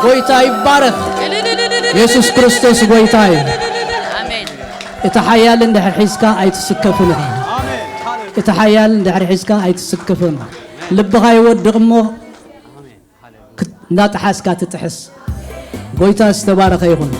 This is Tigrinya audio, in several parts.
ጎይታ ይባረኽ። የሱስ ክርስቶስ ጎይታ እዩ። ኣሜን። እቲ ሓያል እንድሕር ሒዝካ ኣይትስከፍን ኢኻ። እቲ ሓያል እንድሕር ሒዝካ ኣይትስከፍን ኢኻ። ልብኻ ይወድቕ እሞ ክት-፣ እናጠሓስካ ትጥሕስ። ጎይታ ዝተባረኸ ይኹን።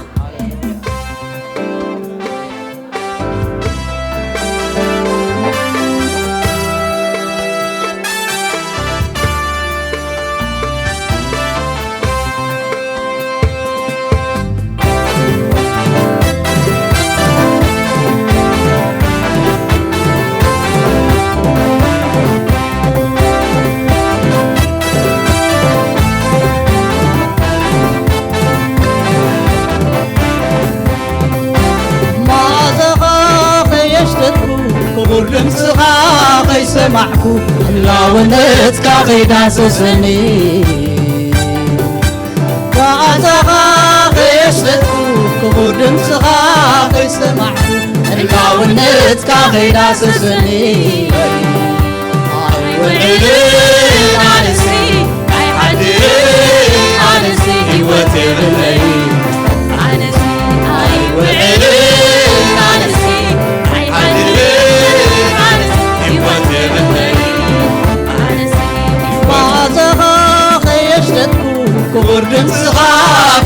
መዓዛኻ ከየሽተትኩ፣ ክቡር ድምፅኻ ከይሰማዕኩ፣ ህላውነትካ ከይዳሰሰኒ። መዓዛኻ ከየሽተትኩ፣ ክቡር ድምፅኻ ከይሰማዕኩ፣ ህላውነትካ ከይዳሰሰኒ። ኣይውዕልን ኣነሲ ኣይሓድርን ኣነሲ ህይወት የብለይ። ኣነሲ ኣይውዕልን ኣነሲ ኣይሓድርን ኣነሲ ህይወት የብለይ። ኣነሲ መዓዛኻ ከየሽተትኩ፣ ክቡር ድምፅኻ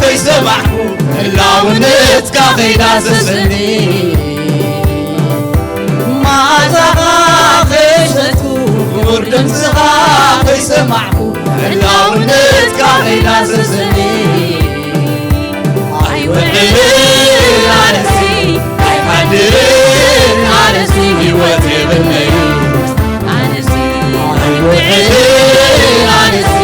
ከይሰማዕኩ፣ ህላውነትካ ከይዳሰሰኒ። መዓዛኻ ከየሽተትኩ፣ ክቡር ድምፅኻ ከይሰማዕኩ፣ ህላውነትካ ከይዳሰሰኒ። ኣይውዕልን ኣነሲ ኣይሓድርን ኣነሲ ህይወት የብለይ። ኣነሲ ኣይውዕልን ኣነሲ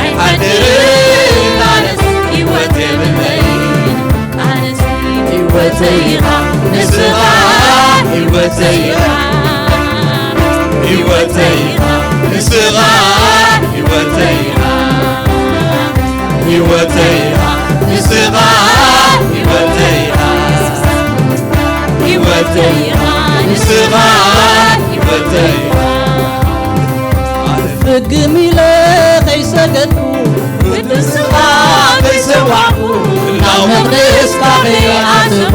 ኣይሓድርን ኣነሲ ህይወት የብለይ። ኣነሲ ህይወተይ ኢኻ ንስኻ ህይወተይ ኢኻ። ህይወተይ ኢኻ ንስኻ ህይወተይ ኢኻ። ህይወተይ ኢኻ ንስኻ ህይወተይ ኢኻ። ህይወተይ ኢኻ ንስኻ ህይወተይ ኢኻ። ፍግም ኢለ ከይሰገድኩ፣ ቅድስኻ ከይሰዋዕኩ፣ ናብ መቕደስካ ከይኣተኹ።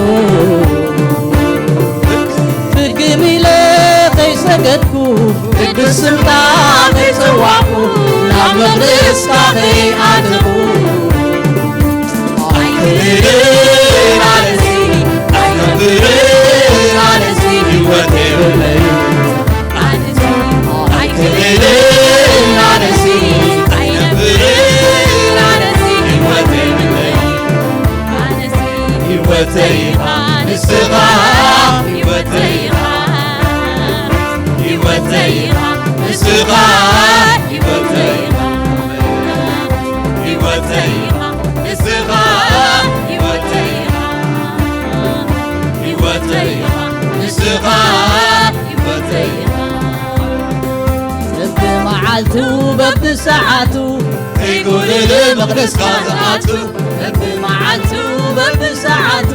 ፍግም ኢለ ከይሰገድኩ፣ ቅድስካ ከይሰዋዕኩ፣ ናብ መቕደስካ ከይኣተኹ። ኣይክእልን ኣነሲ ኣይነብርን ኣነሲ ህይወት የብለይ። ኣነሲ ኣይክእልን ኣነሲ ኣይነብርን ኣነሲ ህይወት የብለይ። ኣነሲ ህይወተይ ኢኻ ንስኻ ህይወተይ ኢኻ። ህይወተይ ኢኻ ንስኻ ህይወተይ ኢኻ። ህይወተይ ኢኻ ንስኻ ህይወተይ ኢኻ። ህይወተይ ኢኻ ንስኻ ህይወተይ ኢኻ። በብመዓልቱ በብሰዓቱ ከይጎደለ መቕደስካ ዝኣቱ። በብመዓልቱ በብሰዓቱ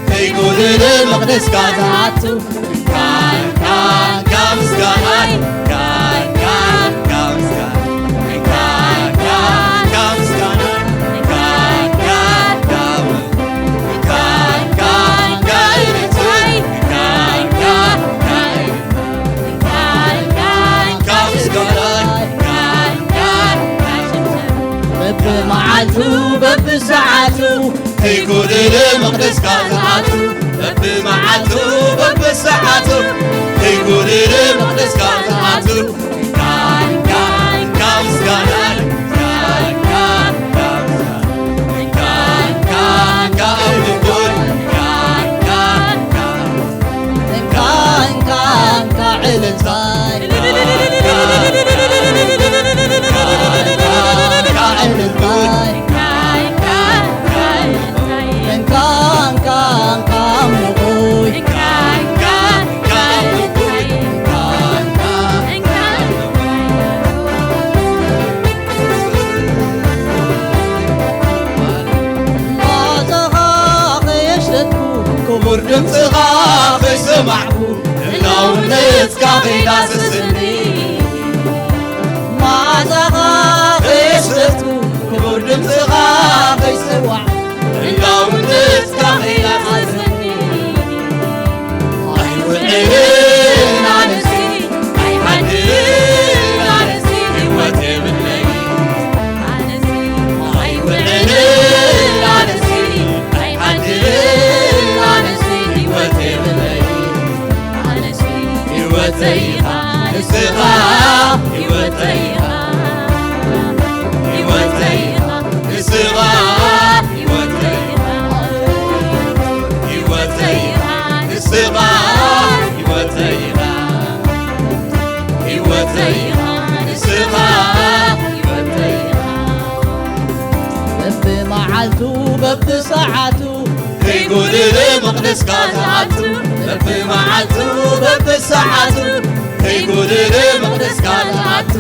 ከይጎደለ መቕደስካ ዝኣቱ። እንካ እንካ እንካ ምስጋናይ፣ እንካ እንካ እንካ ምስጋናይ፣ እንካ እንካ እንካ ምስጋናይ፣ እንካ እንካ እንካ፣ እንካ እንካ እንካ እልልታይ፣ እንካ እንካ እንካ እልልታይ፣ እንካ እንካ እንካ ምስጋናይ፣ እንካ እንካ እንካ ሽብሸብ። በብመዓልቱ በብሰዓቱ ከይጎደለ መቕደስካ ዝኣቱ። በብመዓልቱ በብሰዓቱ ከይጎደለ መቕደስካ ዝኣቱ። እንካ እንካ እንካ ምስጋናይ፣ እንካ እንካ እንካ ምስጋናይ፣ እንካ እንካ እንካ ኣምልኾይ፣ እንካ እንካ እንካ እንካ እንካ ዕልልታይ፣ እንካ እንካ ዕልልታይ፣ እንካ እንካ እንካ ኣምልኾይ፣ እንካ እንካ እንካ ኣምልኾይ፣ እንካ እንካ እንካ ኣምልኾይ። መዓዛኻ ከየሽተትኩ፣ ክቡር ድምፅኻ ከይሰማዕኩ፣ ህላውነትካ ከይዳሰሰኒ። መዓዛኻ ከየሽተትኩ፣ መዓልቱ በብሰዓቱ ከይጎደለ መቕደስካ ዝኣቱ፣ በብመዓልቱ በብሰዓቱ ከይጎደለ መቕደስካ ዝኣቱ።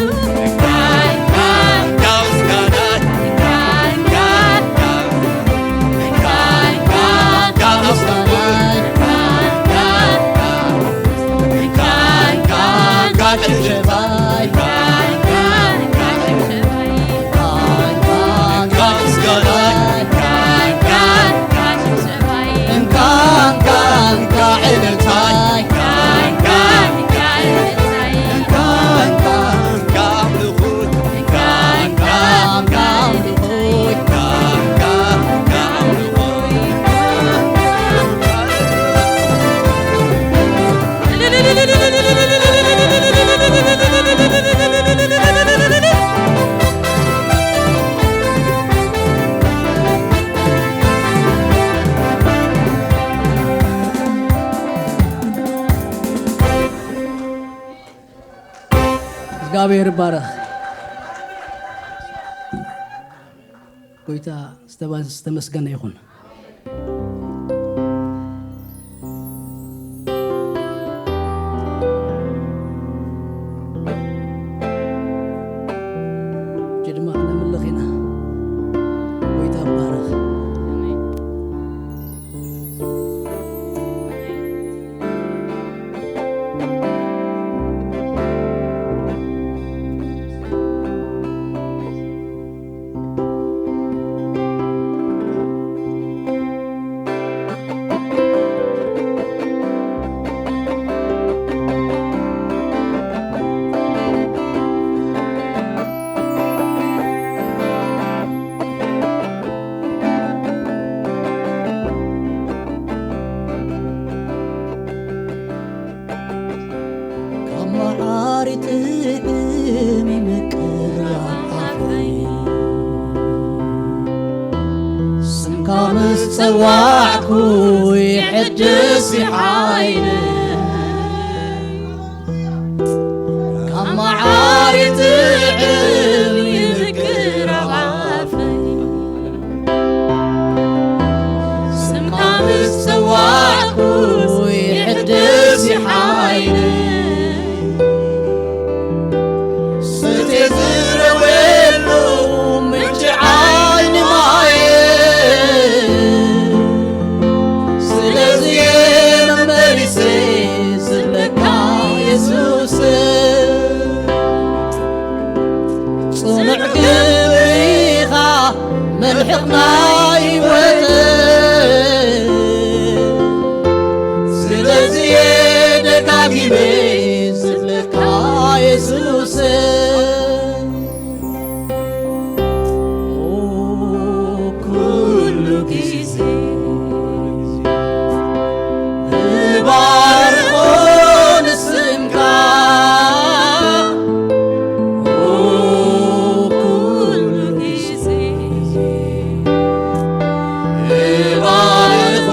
እግዚኣብሔር ይባረኽ። ጎይታ ዝተባ-፣ ዝተመስገነ ይኹን። ሕጂ ድማ ክነምልኽ ኢና። ጎይታ ይባረኽ። ካብ መዓር ይጥዕም ይምቅር ኣፈይ፣ ስምካ ምስ ጸዋዕኩ ይሕድስ ይሓይል። ካብ መዓር ይጥዕም ይምቅር ኣፈይ፣ ስምካ ምስ ጸዋዕኩ ይሕድስ ይሓይል። ስቴ ዝረወሉ ምንጪ ዓይኒ ማየ፣ ስለዚ መመሊሰ ዝብለካ የሱስ፣ ጽኑዕ ክብሪ ኢኻ መልሕቕ ናይ ህይወተይ። ስለዚ ደጋጊመ ዝብለካ የሱስ፣ ኩሉ ግዜ እባርኾ ንስምካ፣ ኩሉ ግዜ እባርኾ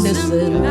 ንስምካ።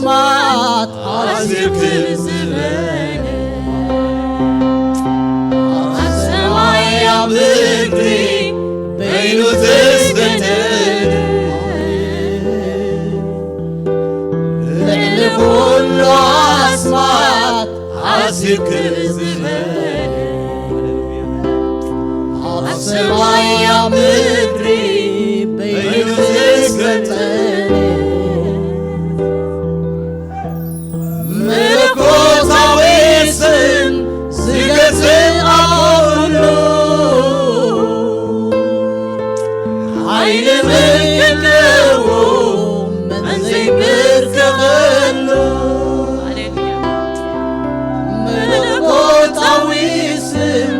ኣስማት ኣዝዩ ክዝበለ ኣብ ሰማይ ኣብ ምድሪ በይኑ ዝገተለ ልዕሊ ኩሉ ኣስማት ኣዝዩ ክዝበለ ኣብ ሰማይ ኣብ ምድሪ በይኑ ዝገተለ መለኮታዊ ስም ዝገዝእ ኣብ ኩሉ ሓይሊ ምልክት ኣለዎ መን ዘይብርከኸሉ። መለኮታዊ ስም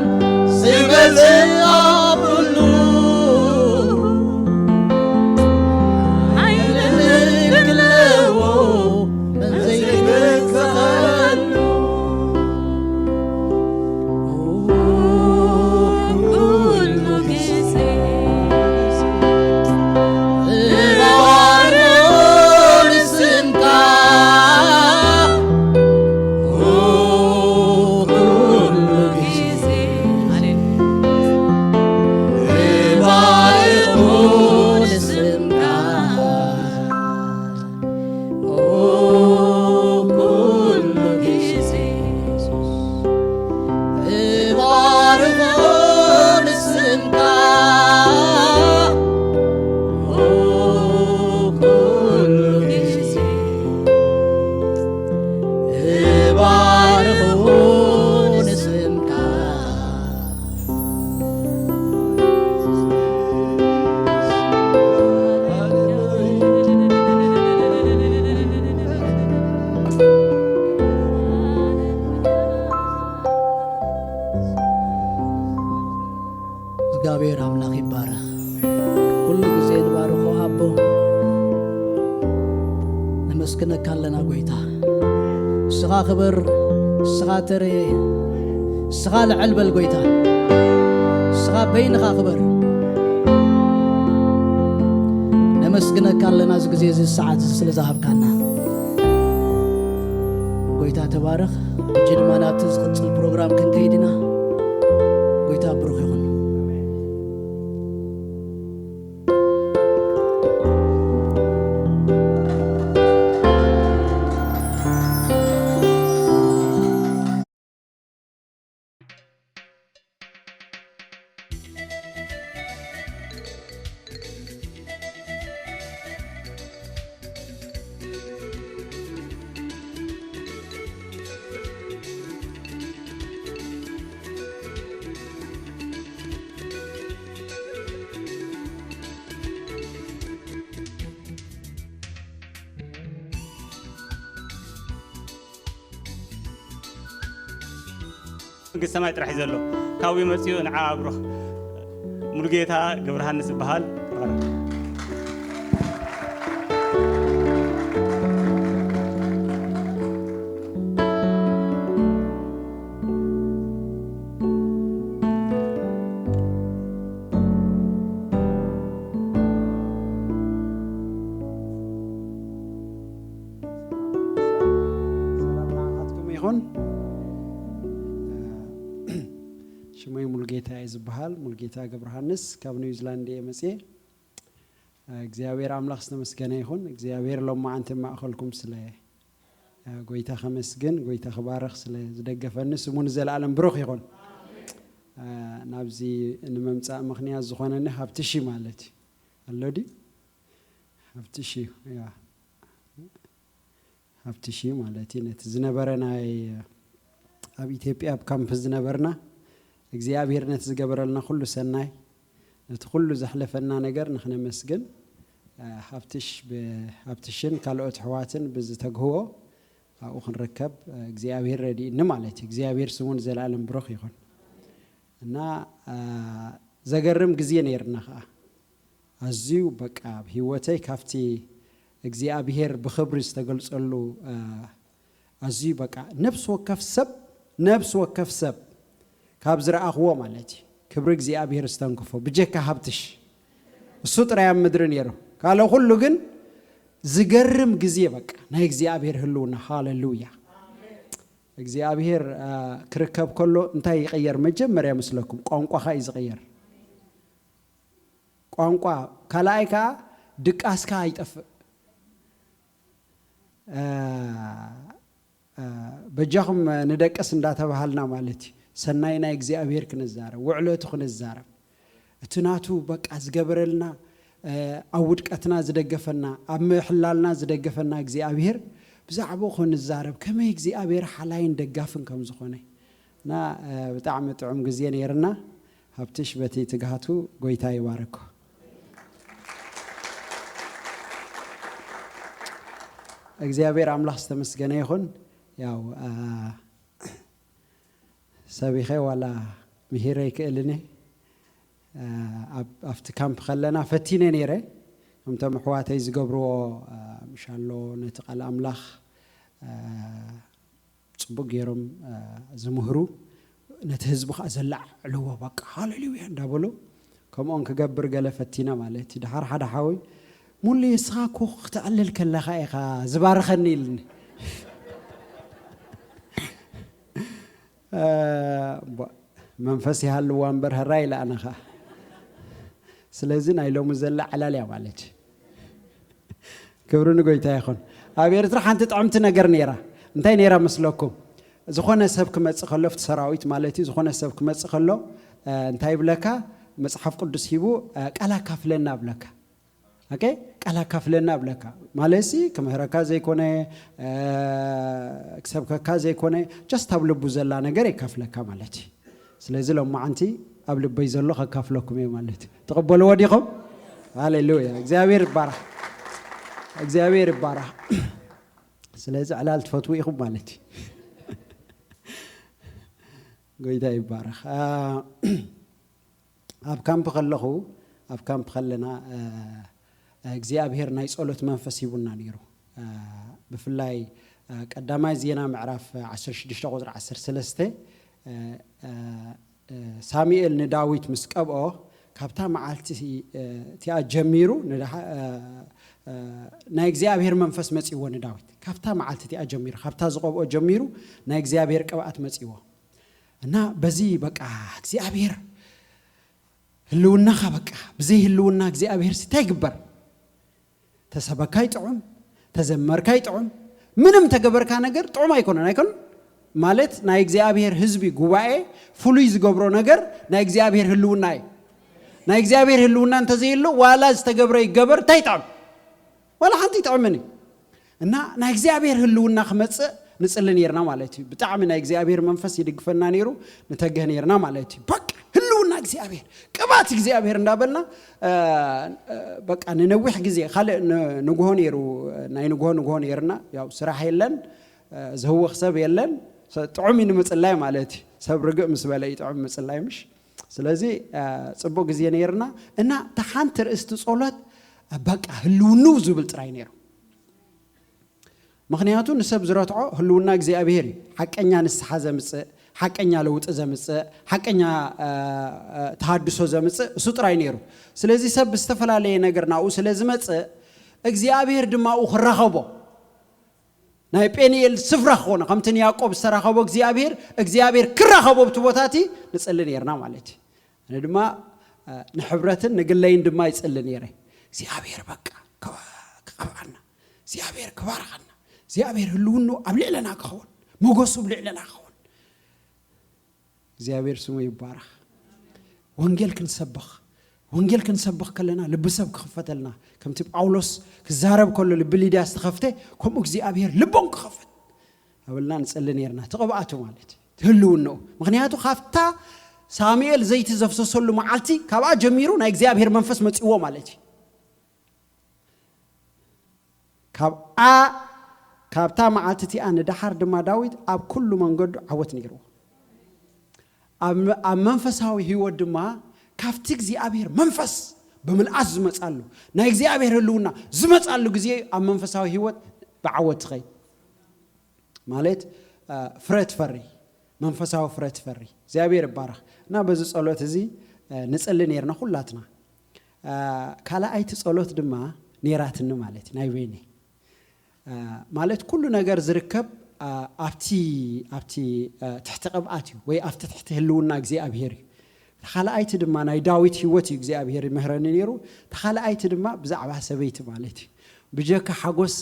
ዝገዝእ ኣብ ኩሉ ሓይሊ ምልክት ኣለዎ መን ዘይብርከኸሉ። ኩሉ ግዜ እባርኽ ንስምካ። ኩሉ ግዜ እባርኽ ንስምካ። ኩሉ ግዜ እባርኽ ንስምካ። ኩሉ ግዜ እባርኽ ንስምካ። እግዚኣብሔር ኣምላኽ ይባረኽ። ኩሉ ግዜ ንባርኾ ኣቦ። ነመስግነካ ኣለና ጎይታ። ንስኻ ክበር፣ ንስኻ ተረየ፣ ንስኻ ልዕል በል ጎይታ። ንስኻ በይንኻ ክበር። ነመስግነካ ኣለና እዚ ግዜ እዚ ሰዓት እዚ ስለ ዝሃብካና። ጎይታ ተባረኽ። ሕጂ ድማ ናብቲ ዝቕጽል ፕሮግራም ክንከይድ ኢና። ጎይታ ብሩኽ ይኹን። መንግስቲ ሰማይ ጥራሕ እዩ ዘሎ። ካብኡ መጺኡ ንዓ ኣብሩኽ። ሙሉጌታ ገብረሃንስ ዝበሃል። ሰላም ንዓኻትኩም ይኹን። ሽመይ ሙሉጌታ እየ ዝበሃል፣ ሙሉጌታ ገብረሃንስ፣ ካብ ኒውዚላንድ እየ መፅየ። እግዚኣብሔር ኣምላኽ ዝተመስገነ ይኹን። እግዚኣብሔር ሎማዓንቲ ማእኸልኩም ስለ ጎይታ ከመስግን፣ ጎይታ ክባርኽ ስለ ዝደገፈኒ ስሙ ንዘለኣለም ብሩኽ ይኹን። ናብዚ ንምምፃእ ምኽንያት ዝኾነኒ ሃብትሺ ማለት እዩ። ኣሎ ድዩ? ሃብትሺ፣ ያ። ሃብትሺ ማለት እዩ። ነቲ ዝነበረ ናይ ኣብ ኢትዮጵያ ኣብ ካምፕ ዝነበርና እግዚኣብሔር ነቲ ዝገበረልና ኩሉ ሰናይ፣ ነቲ ኩሉ ዘሕለፈና ነገር ንኽነመስግን፣ እ፣ ሃብትሽ ብ-፣ ሃብትሽን ካልኦት ኣሕዋትን ብዝተግህዎ ኣብኡ ክንርከብ፣ እ፣ እግዚኣብሔር ረድእኒ ማለት እዩ። እግዚኣብሔር ስሙ ንዘለኣለም ብሩኽ ይኹን። እና፣ እ፣ ዘገርም ግዜ ነይርና ኸዓ። ኣዝዩ በቃ ኣብ ህይወተይ ካብቲ እግዚኣብሔር ብኽብሪ ዝተገልጸሉ፣ እ፣ ኣዝዩ በቃ ነፍሲ ወከፍ ሰብ፣ ነፍሲ ወከፍ ሰብ ካብ ዝረኣኽዎ ማለት እዩ። ክብሪ እግዚኣብሔር ዝተንክፎ ብጀካ ሃብትሽ። እሱ ጥራይ ኣብ ምድሪ ነይሩ። ካልእ ኩሉ ግን ዝገርም ግዜ በቃ ናይ እግዚኣብሔር ህልውና። ሃሌሉያ። እግዚኣብሔር ክርከብ ከሎ እንታይ ይቕየር? መጀመርያ ምስለኩም ቋንቋኻ እዩ ዝቕየር። ቋንቋ ካልኣይ ከዓ ድቃስካ ኣይጠፍእ። በጃኹም ንደቅስ እንዳተባሃልና ማለት እዩ። ሰናይ ናይ እግዚኣብሔር ክንዛረብ፣ ውዕለቱ ክንዛረብ፣ እቲ ናቱ በቃ ዝገበረልና፣ ኣብ ውድቀትና ዝደገፈና፣ ኣብ ምሕላልና ዝደገፈና እግዚኣብሔር ብዛዕባኡ ክንዛረብ፣ ከመይ እግዚኣብሔር ሓላይን ደጋፍን ከም ዝኾነ እና ብጣዕሚ ጥዑም ግዜ ነይርና። ሃብትሽ በቲ ትግሃቱ ጎይታ ይባርኮ። እግዚኣብሔር ኣምላኽ ዝተመስገነ ይኹን። ያው ሰቢኸ ዋላ ምሂረ ይክእልን ኣብቲ ካምፕ ከለና ፈቲነ ነይረ። ከምቶም ኣሕዋተይ ዝገብርዎ ምሻሎ ነቲ ቃል ኣምላኽ ፅቡቅ ገይሮም ዝምህሩ፣ ነቲ ህዝቢ ከዓ ዘላዕልዎ በቃ ሃሌሉያ እንዳበሉ ከምኦም ክገብር ገለ ፈቲነ ማለት እዩ። ድሓር ሓደ ሓወይ ሙሉ እስኻ እኮ ክትዕልል ከለኻ ኢኻ ዝባርኸኒ ኢልኒ። መንፈስ ይሃልዋ እምበር ህራይ ኢለ ኣነ ኸዓ። ስለዚ ናይ ሎሚ ዘላ ዕላል እያ ማለት እዩ። ክብሪ ንጎይታ ይኹን። ኣብ ኤርትራ ሓንቲ ጥዕምቲ ነገር ነይራ። እንታይ ነይራ መስለኩም? ዝኾነ ሰብ ክመጽእ ከሎ፣ ኣብቲ ሰራዊት ማለት እዩ፣ ዝኾነ ሰብ ክመጽእ ከሎ እንታይ ይብለካ? መጽሓፍ ቅዱስ ሂቡ ቃል ኣካፍለና ብለካ። ኦኬ፣ ቃል ኣካፍለና ብለካ ማለት ሲ ክምህረካ ዘይኮነ ክሰብከካ ዘይኮነ፣ ጀስት ኣብ ልቡ ዘላ ነገር የካፍለካ ማለት እዩ። ስለዚ ሎማዓንቲ ኣብ ልበይ ዘሎ ከካፍለኩም እየ ማለት እዩ። ትቕበልዎ ዲኹም? ሃሌሉያ። እግዚኣብሔር ይባረኽ። እግዚኣብሔር ይባረኽ። ስለዚ ዕላል ትፈትዉ ኢኹም ማለት እዩ። ጎይታ ይባረኽ። ኣብ ካምፕ ከለኹ፣ ኣብ ካምፕ ከለና እግዚኣብሔር ናይ ጸሎት መንፈስ ሂቡና ነይሩ። ብፍላይ ቀዳማይ ዜና ምዕራፍ ዓሰርተ ሽዱሽተ ቁፅሪ ዓሰርተ ሰለስተ ሳሙኤል ንዳዊት ምስ ቀብኦ፣ ካብታ መዓልቲ እቲኣ ጀሚሩ ናይ እግዚኣብሔር መንፈስ መፂዎ ንዳዊት። ካብታ መዓልቲ እቲኣ ጀሚሩ፣ ካብታ ዝቀብኦ ጀሚሩ ናይ እግዚኣብሔር ቅብኣት መፂዎ። እና በዚ በቃ እግዚኣብሔር ህልውናኻ በቃ ብዘይ ህልውና እግዚኣብሔር እንታይ ይግበር? ተሰበካ ይጥዑም፣ ተዘመርካ ይጥዑም፣ ምንም ተገበርካ ነገር ጥዑም ኣይኮነን። ኣይኮን ማለት ናይ እግዚኣብሔር ህዝቢ ጉባኤ ፍሉይ ዝገብሮ ነገር ናይ እግዚኣብሔር ህልውና እዩ። ናይ እግዚኣብሔር ህልውና እንተዘየሎ ዋላ ዝተገብረ ይገበር እንታይ ይጥዕም? ዋላ ሓንቲ ይጥዕምን እዩ። እና ናይ እግዚኣብሔር ህልውና ክመፅእ ንፅሊ ነይርና ማለት እዩ። ብጣዕሚ ናይ እግዚኣብሔር መንፈስ ይድግፈና ነይሩ፣ ንተግህ ነይርና ማለት እዩ። በቃ ህልውና እግዚኣብሔር፣ ቅባት እግዚኣብሔር እንዳበልና በቃ ንነዊሕ ግዜ ካልእ ንግሆ ነይሩ፣ ናይ ንግሆ ንግሆ ነይርና። ያው ስራሕ የለን፣ ዝህወኽ ሰብ የለን። ጥዑም እዩ ንምፅላይ ማለት እዩ። ሰብ ርግእ ምስ በለ እዩ ጥዑም ምፅላይ ምሽ። ስለዚ ፅቡቅ ግዜ ነይርና እና ተሓንቲ ርእስቲ ጸሎት በቃ ህልውንው ዝብል ጥራይ ነይሩ። ምኽንያቱ ንሰብ ዝረትዖ ህልውና እግዚኣብሔር እዩ። ሓቀኛ ንስሓ ዘምፅእ፣ ሓቀኛ ለውጢ ዘምፅእ፣ ሓቀኛ ተሃድሶ ዘምፅእ እሱ ጥራይ ነይሩ። ስለዚ ሰብ ብዝተፈላለየ ነገር ናብኡ ስለ ዝመፅእ እግዚኣብሔር ድማ ኣብኡ ክራኸቦ ናይ ጴንኤል ስፍራ ክኾነ ከምቲ ንያዕቆብ ዝተራኸቦ እግዚኣብሔር እግዚኣብሔር ክራኸቦ ኣብቲ ቦታ እቲ ንፅሊ ነይርና ማለት እዩ። ኣነ ድማ ንሕብረትን ንግለይን ድማ ይፅሊ ነይረ። እግዚኣብሔር በቃ ክቐብኣና፣ እግዚኣብሔር ክባርኸና፣ እግዚኣብሔር ህልውኑ ኣብ ልዕለና ክኸውን፣ ሞገሱ ኣብ ልዕለና ክኸውን። እግዚኣብሔር ስሙ ይባረኽ። ወንጌል ክንሰብኽ፣ ወንጌል ክንሰብኽ ከለና ልቢ ሰብ ክኽፈተልና፣ ከምቲ ጳውሎስ ክዛረብ ከሎ ልቢ ሊድያ ዝተኸፍተ ከምኡ እግዚኣብሔር ልቦም ክኸፍት ኣበልና ንፅሊ ነይርና። ትቕብኣቱ ማለት እዩ ትህልውንኡ። ምክንያቱ ካብታ ሳሙኤል ዘይቲ ዘፍሰሰሉ መዓልቲ ካብኣ ጀሚሩ ናይ እግዚኣብሔር መንፈስ መፅዎ ማለት እዩ። ካብኣ ካብታ መዓልቲ እቲኣ ንደሓር ድማ ዳዊት ኣብ ኩሉ መንገዱ ዓወት ነይርዎ። ኣብ መንፈሳዊ ህይወት ድማ ካብቲ እግዚኣብሔር መንፈስ ብምልኣት ዝመፃሉ ናይ እግዚኣብሔር ህልውና ዝመፃሉ ግዜ ኣብ መንፈሳዊ ህይወት ብዓወት ትኸይ ማለት ፍረ ትፈሪ፣ መንፈሳዊ ፍረ ትፈሪ። እግዚኣብሔር ይባረኽ። እና በዚ ጸሎት እዚ ንጽሊ ነርና ኩላትና። ካልኣይቲ ጸሎት ድማ ነራትኒ ማለት እዩ ናይ በይነይ። ማለት ኩሉ ነገር ዝርከብ ኣብቲ ኣብቲ ትሕቲ ቅብኣት እዩ፣ ወይ ኣብቲ ትሕቲ ህልውና እግዚኣብሔር እዩ። ተኻልኣይቲ ድማ ናይ ዳዊት ህይወት እዩ እግዚኣብሔር ይምህረኒ ነይሩ። ተኻልኣይቲ ድማ ብዛዕባ ሰበይቲ ማለት እዩ። ብጀካ ሓጎስ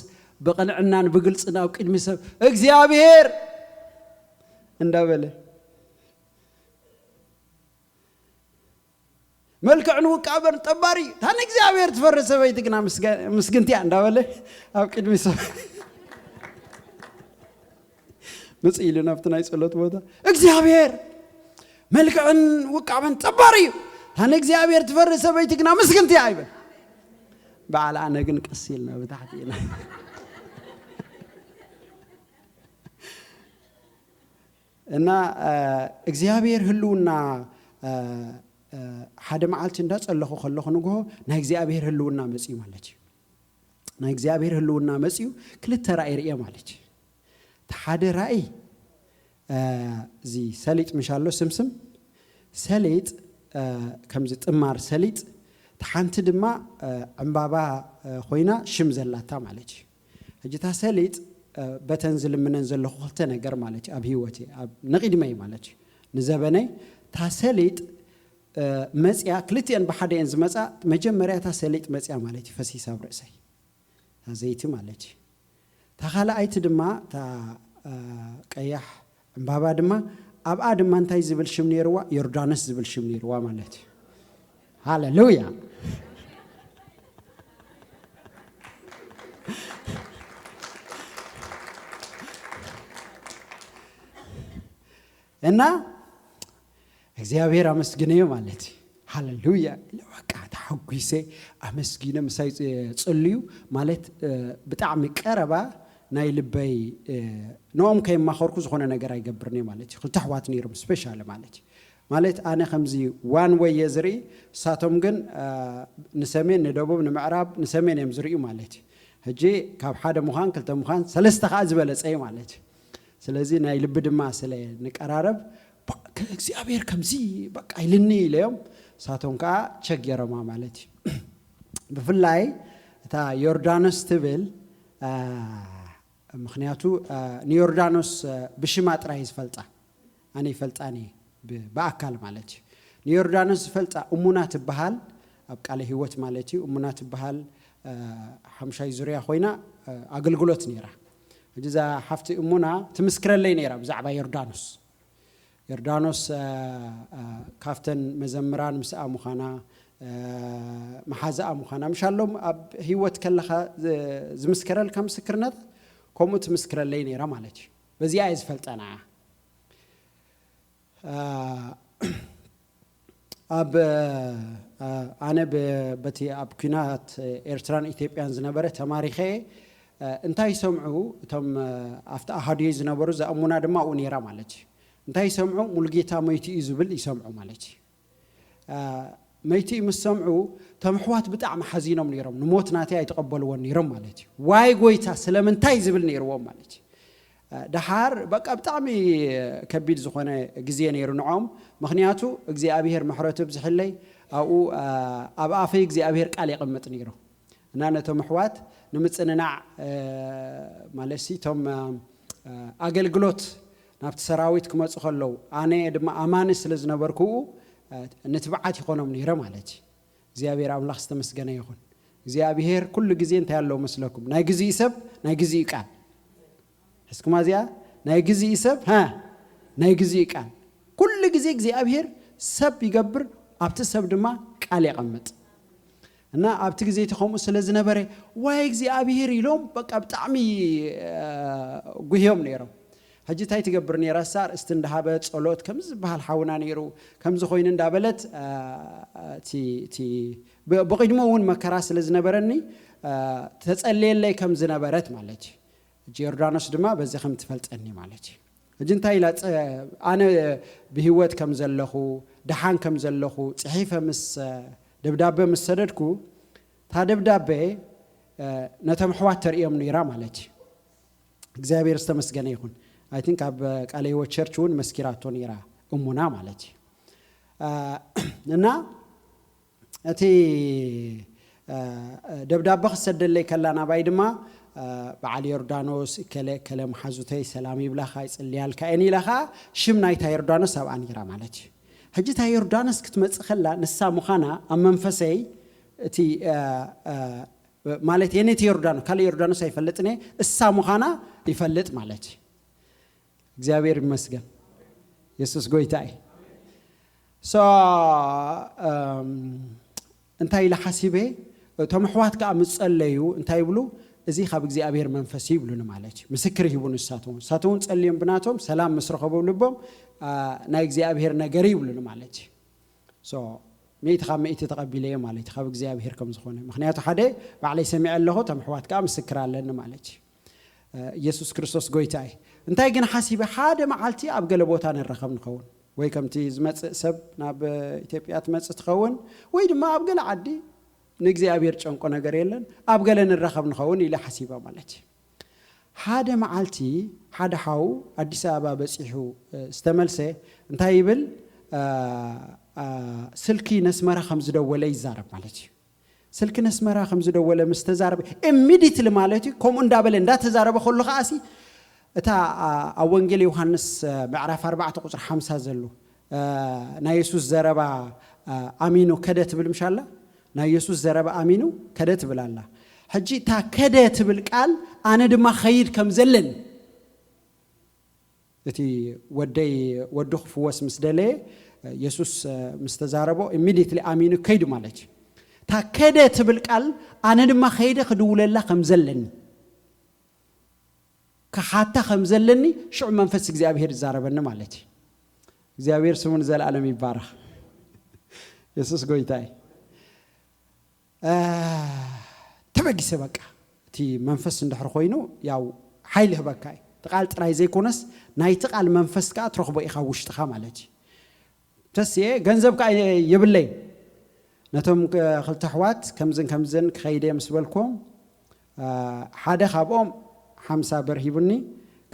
ብቕንዕናን ብግልጽን ኣብ ቅድሚ ሰብ እግዚኣብሔር እንዳበለ፣ መልክዕን ውቃበን ጠባሪ እታ ንእግዚኣብሔር ትፈሪ ሰበይቲ ግና ምስግንቲ እያ እንዳበለ ኣብ ቅድሚ ሰብ መጽእ ኢሉ ናብቲ ናይ ጸሎት ቦታ እግዚኣብሔር መልክዕን ውቃበን ጠባሪ እዩ፣ እታ ንእግዚኣብሔር ትፈሪ ሰበይቲ ግና ምስግንቲ እያ ይብል። በዓል ኣነ ግን ቀስ ኢልና ብታሕቲ ኢና እና እግዚኣብሔር ህልውና ሓደ መዓልቲ እንዳጸለኹ ከለኹ ንግሆ ናይ እግዚኣብሔር ህልውና መጽዩ ማለት እዩ። ናይ እግዚኣብሔር ህልውና መጽዩ ክልተ ራእይ ርእየ ማለት እዩ። እቲ ሓደ ራእይ እዚ ሰሊጥ ምሻሎ ስምስም ሰሊጥ ከምዚ ጥማር ሰሊጥ፣ እቲ ሓንቲ ድማ ዕምባባ ኮይና ሽም ዘላታ ማለት እዩ። ሕጂ እታ ሰሊጥ በተን ዝልምነን ዘለኹ ክልተ ነገር ማለት እዩ ኣብ ህይወት ኣብ ንቕድመይ ማለት እዩ ንዘበነይ እታ ሰሊጥ መፅያ ክልቲአን ብሓደ እየን ዝመፃ። መጀመርያ እታ ሰሊጥ መፅያ ማለት እዩ ፈሲሳ ኣብ ርእሰይ እታ ዘይቲ ማለት እዩ። እታ ካልኣይቲ ድማ እታ ቀያሕ ዕምባባ ድማ ኣብኣ ድማ እንታይ ዝብል ሽም ነይርዋ? ዮርዳኖስ ዝብል ሽም ነይርዋ ማለት እዩ። ሃሌሉያ። እና እግዚኣብሔር ኣመስግነዮ ማለት እዩ። ሃሌሉያ። በቃ ተሓጒሰ ኣመስጊነ ምሳይ ጽልዩ ማለት ብጣዕሚ ቀረባ ናይ ልበይ ንኦም ከየማኸርኩ ዝኾነ ነገር ኣይገብርን እየ ማለት እዩ። ክልተ ኣሕዋት ነይሮም ስፔሻሊ ማለት እዩ። ማለት ኣነ ከምዚ ዋን ወይ እየ ዝርኢ፣ እሳቶም ግን ንሰሜን ንደቡብ ንምዕራብ ንሰሜን እዮም ዝርእዩ ማለት እዩ። ሕጂ ካብ ሓደ ምዃን ክልተ ምዃን ሰለስተ ከዓ ዝበለፀ እዩ ማለት እዩ። ስለዚ ናይ ልቢ ድማ ስለ ንቀራረብ እግዚኣብሔር ከምዚ በቃ ኢልኒ ኢለዮም እሳቶም ከዓ ቸክ ገይሮማ ማለት እዩ። ብፍላይ እታ ዮርዳኖስ ትብል ምክንያቱ ንዮርዳኖስ ብሽማ ጥራይ ዝፈልጣ ኣነ ይፈልጣን እየ ብኣካል ማለት እዩ። ንዮርዳኖስ ዝፈልጣ እሙና ትበሃል ኣብ ቃለ ህይወት ማለት እዩ። እሙና ትበሃል ሓምሻይ ዙርያ ኮይና ኣገልግሎት ነይራ። ሕጂ እዛ ሓፍቲ እሙና ትምስክረለይ ነይራ ብዛዕባ ዮርዳኖስ። ዮርዳኖስ ካብተን መዘምራን ምስኣ ምዃና መሓዛኣ ምዃና ምሻሎም ኣብ ህይወት ከለኻ ዝምስከረልካ ምስክርነት ከምኡ ትምስክረለይ ነይራ ማለት እዩ። በዚኣ እየ ዝፈልጠና። ኣብ ኣነ በቲ ኣብ ኩናት ኤርትራን ኢትዮጵያን ዝነበረ ተማሪኸ እንታይ ይሰምዑ እቶም ኣብቲ ኣሃዱየ ዝነበሩ፣ እዛ እሙና ድማ ኣብኡ ነይራ ማለት እዩ። እንታይ ይሰምዑ? ሙሉጌታ መይቱ እዩ ዝብል ይሰምዑ ማለት እዩ። መይቱ እዩ ምስ ሰምዑ እቶም ኣሕዋት ብጣዕሚ ሓዚኖም ነይሮም፣ ንሞት ናተይ ኣይተቐበልዎን ነይሮም ማለት እዩ። ዋይ ጎይታ ስለምንታይ ዝብል ነይርዎም ማለት እዩ። ደሓር በቃ ብጣዕሚ ከቢድ ዝኾነ ግዜ ነይሩ ንዖም። ምኽንያቱ እግዚኣብሔር ምሕረቱ ብዝሕለይ ኣብኡ ኣብ ኣፈይ እግዚኣብሔር ቃል የቐምጥ ነይሩ እና ነቶም ኣሕዋት ንምፅንናዕ ማለት ሲ እቶም ኣገልግሎት ናብቲ ሰራዊት ክመፁ ከለዉ ኣነ ድማ ኣማኒ ስለ ዝነበርኩ ንትብዓት ይኾኖም ነይረ ማለት እዩ። እግዚኣብሔር ኣምላኽ ዝተመስገነ ይኹን። እግዚኣብሔር ኩሉ ግዜ እንታይ ኣለዎ መስለኩም? ናይ ግዜኡ ሰብ ናይ ግዜኡ ቃል። እስኩማ እዚኣ ናይ ግዜኡ ሰብ ሃ ናይ ግዜኡ ቃል። ኩሉ ግዜ እግዚኣብሔር ሰብ ይገብር፣ ኣብቲ ሰብ ድማ ቃል የቐምጥ። እና ኣብቲ ግዜ እቲ ከምኡ ስለ ዝነበረ ዋይ እግዚኣብሔር ኢሎም በቃ ብጣዕሚ ጉህዮም ነይሮም። ሕጂ እንታይ ትገብር ነይራ? እሳ ርእስቲ እንዳሃበ ጸሎት ከምዚ ዝበሃል ሓውና ነይሩ ከምዚ ኮይኑ እንዳበለት እቲ ብቕድሞ እውን መከራ ስለ ዝነበረኒ ተጸልየለይ ከም ዝነበረት ማለት እዩ። ሕጂ ዮርዳኖስ ድማ በዚ ከም ትፈልጠኒ ማለት እዩ። ሕጂ እንታይ ኢላ ኣነ ብህይወት ከም ዘለኹ ደሓን ከም ዘለኹ ጽሒፈ ምስ ደብዳበ ምስ ሰደድኩ እታ ደብዳበ ነቶም ኣሕዋት ተርእዮም ነይራ ማለት እዩ። እግዚኣብሔር ዝተመስገነ ይኹን። ኣይ ቲንክ ኣብ ቃለ ህይወት ቸርች እውን መስኪራቶ ነይራ እሙና ማለት እዩ። እና እቲ ደብዳበ ክሰደለይ ከላ ናባይ ድማ በዓል ዮርዳኖስ፣ እከለ እከለ፣ መሓዙተይ ሰላም ይብላኻ፣ ይጽልያልካ እየን ኢላ ኸዓ ሽም ናይታ ዮርዳኖስ ኣብኣ ነይራ ማለት እዩ። ሕጂ እታ ዮርዳኖስ ክትመጽእ ከላ ንሳ ምዃና ኣብ መንፈሰይ እቲ ማለት የኔ እቲ ዮርዳኖስ፣ ካልእ ዮርዳኖስ ኣይፈልጥን እየ፣ እሳ ምዃና ይፈልጥ ማለት እዩ። እግዚኣብሔር ይመስገን። የሱስ ጎይታ እዩ። So እንታይ ኢለ ሓሲበ? እቶም ኣሕዋት ከዓ ምስ ጸለዩ እንታይ ይብሉ? እዚ ካብ እግዚኣብሔር መንፈስ እዩ ይብሉኒ ማለት እዩ። ምስክር ይህቡ ንሳቶም። ንሳቶም እውን ጸልዮም ብናቶም ሰላም ምስ ረኸቡ ልቦም ናይ እግዚኣብሔር ነገር ይብሉኒ ማለት እዩ። So ሚእቲ ካብ ሚእቲ ተቐቢለዮ ማለት እዩ ካብ እግዚኣብሔር ከም ዝኾነ። ምኽንያቱ ሓደ ባዕለይ ሰሚዐ ኣለኹ፣ እቶም ኣሕዋት ከዓ ምስክር ኣለኒ ማለት እዩ። ኢየሱስ ክርስቶስ ጎይታ እዩ። እንታይ ግን ሓሲበ፣ ሓደ መዓልቲ ኣብ ገለ ቦታ ንራኸብ ንኸውን፣ ወይ ከምቲ ዝመጽእ ሰብ ናብ ኢትዮጵያ ትመጽእ ትኸውን፣ ወይ ድማ ኣብ ገለ ዓዲ ንእግዚኣብሔር ጨንቆ ነገር የለን፣ ኣብ ገለ ንራኸብ ንኸውን ኢለ ሓሲበ ማለት እዩ። ሓደ መዓልቲ ሓደ ሓው ኣዲስ ኣበባ በጺሑ ዝተመልሰ እንታይ ይብል? ስልኪ ነስመራ ከም ዝደወለ ይዛረብ ማለት እዩ። ስልኪ ነስመራ ከም ዝደወለ ምስ ተዛረበ ኢሚዲትሊ ማለት እዩ፣ ከምኡ እንዳበለ እንዳተዛረበ ከሎ ከዓሲ እታ ኣብ ወንጌል ዮሃንስ ምዕራፍ ኣርባዕተ ቁፅሪ ሓምሳ ዘሎ ናይ የሱስ ዘረባ ኣሚኑ ከደ ትብል ምሻላ። ናይ የሱስ ዘረባ ኣሚኑ ከደ ትብል ኣላ። ሕጂ እታ ከደ ትብል ቃል ኣነ ድማ ኸይድ ከም ዘለኒ እቲ ወደይ ወዱ ክፍወስ ምስ ደለየ የሱስ ምስ ተዛረቦ ኢሚዲየትሊ ኣሚኑ ከይዱ ማለት እዩ። እታ ከደ ትብል ቃል ኣነ ድማ ከይደ ክድውለላ ከም ዘለኒ ክሓታ ከም ዘለኒ ሽዑ መንፈስ እግዚኣብሔር ይዛረበኒ ማለት እዩ። እግዚኣብሔር ስሙ ንዘለኣለም ይባረኽ። የሱስ ጎይታ እዩ። ተበጊሰ በቃ እቲ መንፈስ እንድሕር ኮይኑ ያው ሓይሊ ህበካ እዩ። እቲ ቃል ጥራይ ዘይኮነስ ናይቲ ቃል መንፈስ ከዓ ትረኽቦ ኢኻ ውሽጥኻ ማለት እዩ። ተስየ ገንዘብ ከዓ የብለይ። ነቶም ክልተ ኣሕዋት ከምዝን ከምዝን ክኸይደ ምስ በልኮም ሓደ ካብኦም ሓምሳ ብር ሂቡኒ፣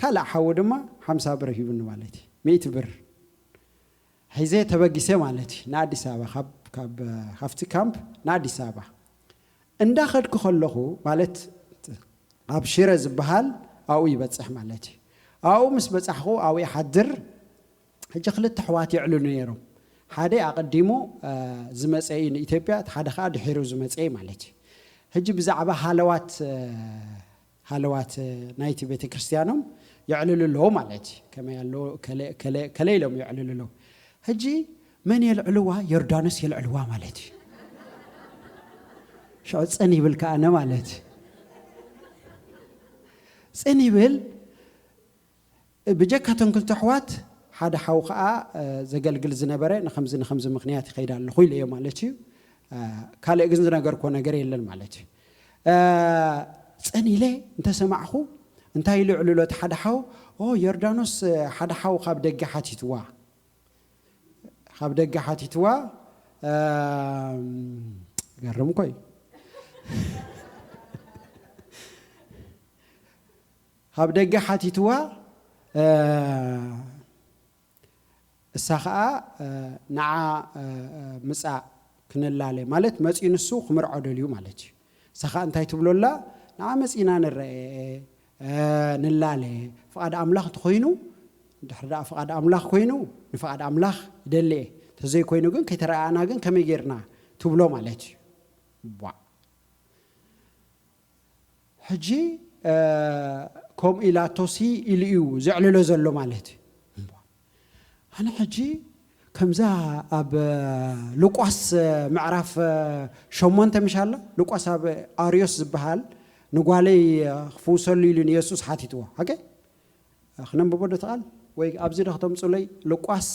ካልእ ሓዉ ድማ ሓምሳ ብር ሂቡኒ ማለት እዩ። ሚእቲ ብር ሒዘ ተበጊሰ ማለት እዩ ንኣዲስ ኣበባ፣ ካብቲ ካምፕ ንኣዲስ ኣበባ እንዳኸድኩ ከለኹ ማለት ኣብ ሽረ ዝበሃል ኣብኡ ይበፅሕ ማለት እዩ። ኣብኡ ምስ በፃሕኹ ኣብኡ ይሓድር። ሕጂ ክልተ ኣሕዋት የዕልሉ ነይሮም። ሓደ ኣቐዲሙ ዝመፀ እዩ ንኢትዮጵያ፣ ሓደ ከዓ ድሒሩ ዝመፀ እዩ ማለት እዩ። ሕጂ ብዛዕባ ሃለዋት ሃለዋት ናይቲ ቤተ ክርስቲያኖም የዕልሉ ኣለዉ ማለት እዩ። ከመይ ኣሎ ከለ ኢሎም የዕልሉ ኣለዉ። ሕጂ መን የልዕልዋ? ዮርዳኖስ የልዕልዋ ማለት እዩ። ሽዑ ፅን ይብል ከኣነ ማለት እዩ። ፅን ይብል። ብጀካ እቶም ክልተ ኣሕዋት ሓደ ሓው ከዓ ዘገልግል ዝነበረ ንከምዚ ንከምዚ ምክንያት ይኸይድ ኣለኹ ኢለዮ ማለት እዩ። ካልእ ግን ዝነገርኮ ነገር የለን ማለት እዩ። ፀን ኢለ እንተሰማዕኹ እንታይ ኢሉ ይዕልሎ እቲ ሓደ ሓው? ኦ ዮርዳኖስ ሓደ ሓው ካብ ደገ ሓቲትዋ፣ ካብ ደገ ሓቲትዋ። ገርም እኮ እዩ። ካብ ደገ ሓቲትዋ። እሳ ኸዓ ንዓ ምፃእ ክንላለ ማለት መፂኡ ንሱ ክምርዖ ደልዩ ማለት እዩ። እሳ ኸዓ እንታይ ትብሎ ኣላ? ንዓ መፂና ንረአ ንላለ፣ ፍቓድ ኣምላኽ እንተኾይኑ፣ ድሕሪ ደኣ ፍቓድ ኣምላኽ ኮይኑ ንፍቓድ ኣምላኽ ይደሊ እየ፣ እንተዘይኮይኑ ግን ከይተረኣኣና ግን ከመይ ጌርና ትብሎ ማለት እዩ። ቧዕ። ሕጂ ከምኡ ኢላቶሲ ኢሉ እዩ ዘዕልሎ ዘሎ ማለት እዩ። ኣነ ሕጂ ከምዛ ኣብ ሉቃስ ምዕራፍ ሸሞንተ ምሻላ ሉቃስ ኣብ ኣርዮስ ዝበሃል ንጓለይ ክፍውሰሉ ኢሉ ንየሱስ ሓቲትዎ። ሓቂ ክነንብቦ ዶ ተቓል ወይ ኣብዚ ዶ ክተምፁለይ? ሉቃስ